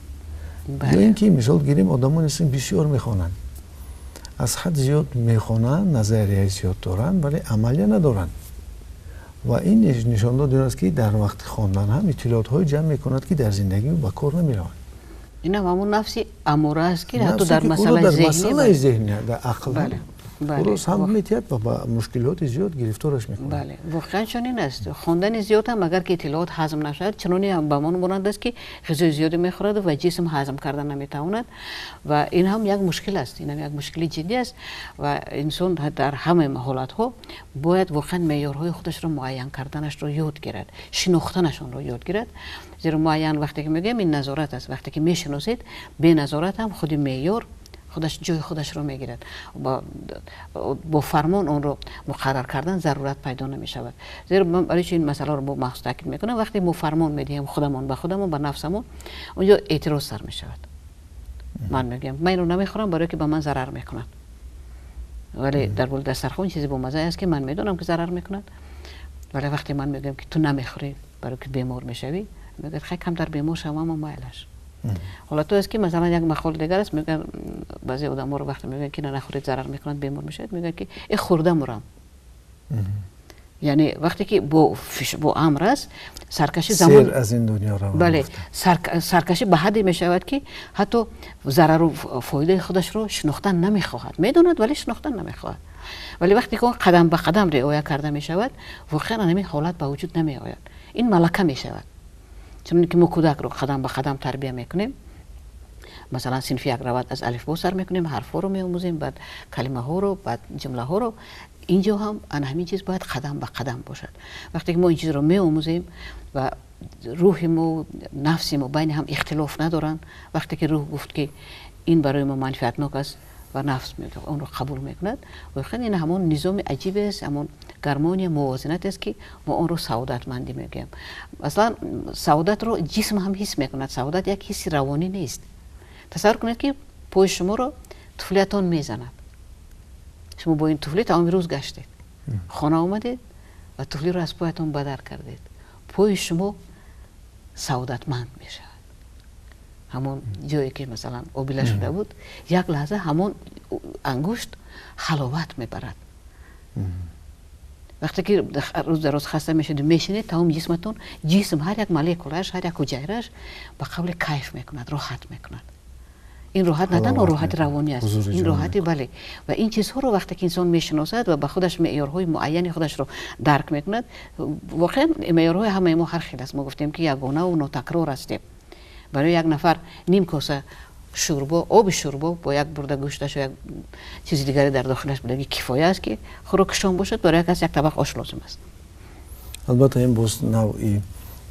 Ё ин ки мисол гирем, одамоне ҳастанд, бисёр мехонанд, аз ҳад зиёд мехонанд, назарияи зиёд доранд, вале амалия надоранд. Ва ин нишондод он аст, ки дар вақти хондан ҳам иттилоотҳое ҷамъ мекунад, ки дар зиндагӣ ба кор намераванд. Ин ҳам ҳамон нафси амора аст, ки ҳатто дар масъалаи зеҳнӣ, дар ақл ӯро самт метиҳад ва ба мушкилоти зиёд гирифтораш мекунад. Бале, воқеан чунин аст. Хондани зиёд ҳам, агар ки иттилоот ҳазм нашавад, чуноне ҳам ба мон монанд аст, ки ғизои зиёде мехӯрад ва ҷисм ҳазм карда наметавонад. Ва ин ҳам як мушкил аст, ин ҳам як мушкили ҷиддӣ аст. Ва инсон дар ҳамаи ҳолатҳо бояд воқеан меъёрҳои худашро муайян карданашро ёд гирад, шинохтанашонро ёд гирад. Зеро муайян вақте ки мегӯем, ин назорат аст. Вақте ки мешиносед, беназорат ҳам худи меъёр худаш ҷои худашро мегирад. Бо фармон онро муқаррар кардан зарурат пайдо намешавад. Зеро ман барои чи ин масъаларо бо махсус таъкид мекунам? Вақте мо фармон медиҳем худамон ба худамон, ба нафсамон, онҷо эътироз сар мешавад. Ман мегӯям, ман инро намехӯрам, барое ки ба ман зарар мекунад. Вале дар болои дастархон чизе бомаззае аст, ки ман медонам, ки зарар мекунад. Вале вақте ман мегӯям, ки ту намехӯрӣ, барое ки бемор мешавӣ, мегӯяд, хай, камтар бемор шавам, аммо майлаш. Ҳолатҳое аст, ки масалан, як мақоли дигар аст, мегӯянд, баъзе одаморо вақте мегӯянд, ки нахӯред, зарар мекунад, бемор мешавед, мегӯянд, ки э, хӯрда мурам. Яъне вақте ки бо амр аст, саркашӣ замон аз ин дунё равон. Бале, саркашӣ ба ҳадде мешавад, ки ҳатто зарару фоидаи худашро шинохтан намехоҳад. Медонад, вале шинохтан намехоҳад. Вале вақте ки он қадам ба қадам риоя карда мешавад, воқеан ҳамин ҳолат ба вуҷуд намеояд. Ин малака мешавад. Чунон ки мо кӯдакро қадам ба қадам тарбия мекунем, масалан, синфи як равад, аз алифбо сар мекунем, ҳарфҳоро меомӯзем, баъд калимаҳоро, баъд ҷумлаҳоро. Инҷо ҳам ана ҳамин чиз бояд қадам ба қадам бошад. Вақте ки мо ин чизро меомӯзем ва рӯҳи мо, нафси мо байни ҳам ихтилоф надоранд, вақте ки рӯҳ гуфт, ки ин барои мо манфиатнок аст, ва нафс онро қабул мекунад, воқеан ин ҳамон низоми аҷибест, ҳамон гармония, мувозинат аст, ки мо онро саодатмандӣ мегӯем. Масалан, саодатро ҷисм ҳам ҳис мекунад. Саодат як ҳисси равонӣ нест. Тасаввур кунед, ки пои шуморо туфлиятон мезанад. Шумо бо ин туфли тамоми рӯз гаштед, хона омадед ва туфлиро аз поятон бадар кардед. Пои шумо саодатманд мешавад. Ҳамон ҷое ки, масалан, обила шуда буд, як лаҳза ҳамон ангушт ҳаловат мебарад. Вақте ки рӯз дар рӯз хаста мешавед, мешинед, тамоми ҷисматон, ҷисм, ҳар як молекулааш, ҳар як ҳуҷайрааш ба қавли кайф мекунад, роҳат мекунад. Ин роҳат на танҳо роҳати равонӣ аст, ин роҳати, бале. Ва ин чизҳоро вақте ки инсон мешиносад ва ба худаш меъёрҳои муайяни худашро дарк мекунад, воқеан меъёрҳои ҳамаи мо ҳар хел аст. Мо гуфтем, ки ягонаву нотакрор ҳастем. Барои як нафар ним коса шӯрбо, оби шӯрбо бо як бурда гӯшташ, як чизи дигаре дар дохилаш будагӣ кифоя аст, ки хӯрокишон бошад. Барои як кас як табақ ош лозим аст. Албатта, ин боз навъи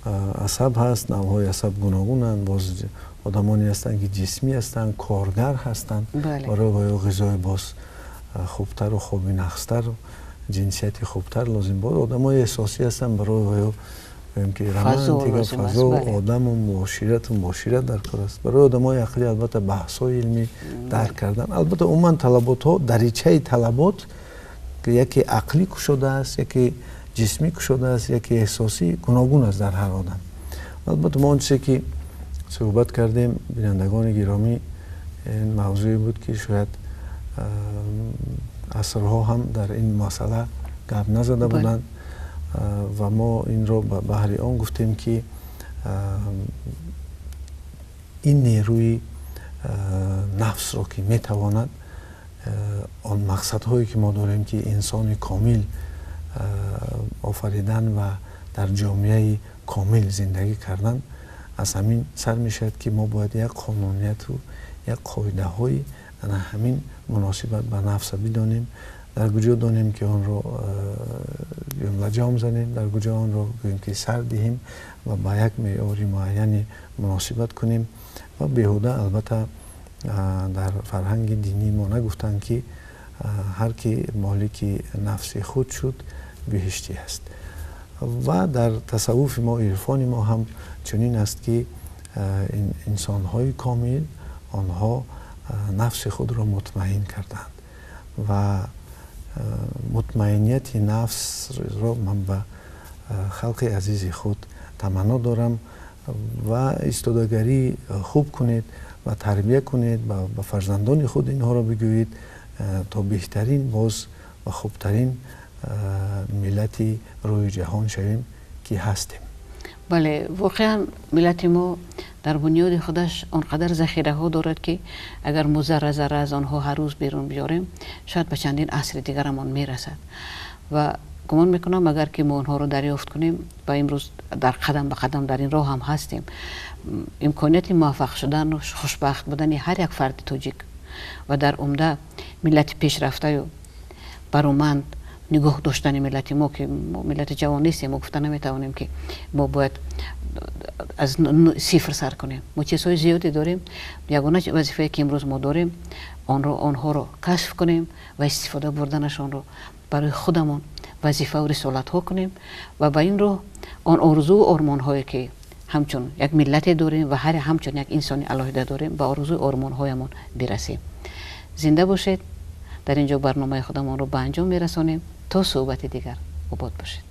асаб ҳаст. Навъҳои асаб гуногунанд. Боз одамоне ҳастанд, ки ҷисмӣ ҳастанд, коргар ҳастанд, барои ваё ғизои боз хубтару хоби нағзтар ҷинсияти хубтар лозим. Боз одамои эҳсосӣ ҳастанд, барои ваё гӯем ки романтика, фазо, одаму муоширату муошират дар кор аст. Барои одамои ақлӣ албатта баҳсҳои илмӣ дарк кардан. Албатта умуман талаботҳо, даричаи талабот яке ақлӣ кушодааст, яке ҷисмӣ кушодааст, яке эҳсосӣ, гуногун аст дар ҳар одам. Албатта мо он чизе ки суҳбат кардем, бинандагони гиромӣ, ин мавзӯе буд ки шояд асрҳо ҳам дар ин масъала гап назада буданд ва мо инро ба баҳри он гуфтем ки ин нерӯи нафсро ки метавонад он мақсадҳое ки мо дорем, ки инсони комил офаридан ва дар ҷомеаи комил зиндагӣ кардан, аз ҳамин сар мешавад ки мо бояд як қонунияту як қоидаҳои ана ҳамин муносибат ба нафса бидонем, дар куҷо донем ки онро лаҷом занем, дар куҷо онро гӯем ки сар диҳем ва ба як меъёри муайяне муносибат кунем. Ва беҳуда албатта дар фарҳанги динии мо нагуфтанд ки ҳар ки молики нафси худ шуд, биҳиштӣ аст. Ва дар тасаввуфи мо, ирфони мо ҳам чунин аст ки инсонҳои комил онҳо нафси худро мутмаин карданд ва мутмаинияти нафсро ман ба халқи азизи худ таманно дорам ва истодагарӣ хуб кунед ва тарбия кунед, ба фарзандони худ инҳоро бигӯед то беҳтарин боз ва хубтарин миллати рӯи ҷаҳон шавем ки ҳастем. Бале, воқеан миллати мо дар бунёди худаш он қадар захираҳо дорад ки агар мо зарра зарра аз онҳо ҳар рӯз берун биёрем, шояд ба чандин асри дигарамон мерасад. Ва гумон мекунам агар ки мо онҳоро дарёфт кунем ва имрӯз дар қадам ба қадам дар ин роҳ ҳам ҳастем, имконияти муваффақ шудан, хушбахт будани ҳар як фарди тоҷик ва дар умда миллати пешрафтаю бароманд нигоҳ доштани миллати мо, ки мо миллати ҷавон нестем, мо гуфта наметавонем ки мо бояд аз сифр сар кунем. Мо чизҳои зиёде дорем. Ягона вазифае ки имрӯз мо дорем, онҳоро кашф кунем ва истифода бурданашонро барои худамон вазифаву рисолатҳо кунем ва ба ин роҳ он орзуу ормонҳое ки ҳамчун як миллате дорем ва ҳар ҳамчун як инсони алоҳида дорем, ба орзуи ормонҳоямон бирасем. Зинда бошед. Дар ин ҷо барномаи худамонро ба анҷом мерасонем. То суҳбати дигар обод бошед.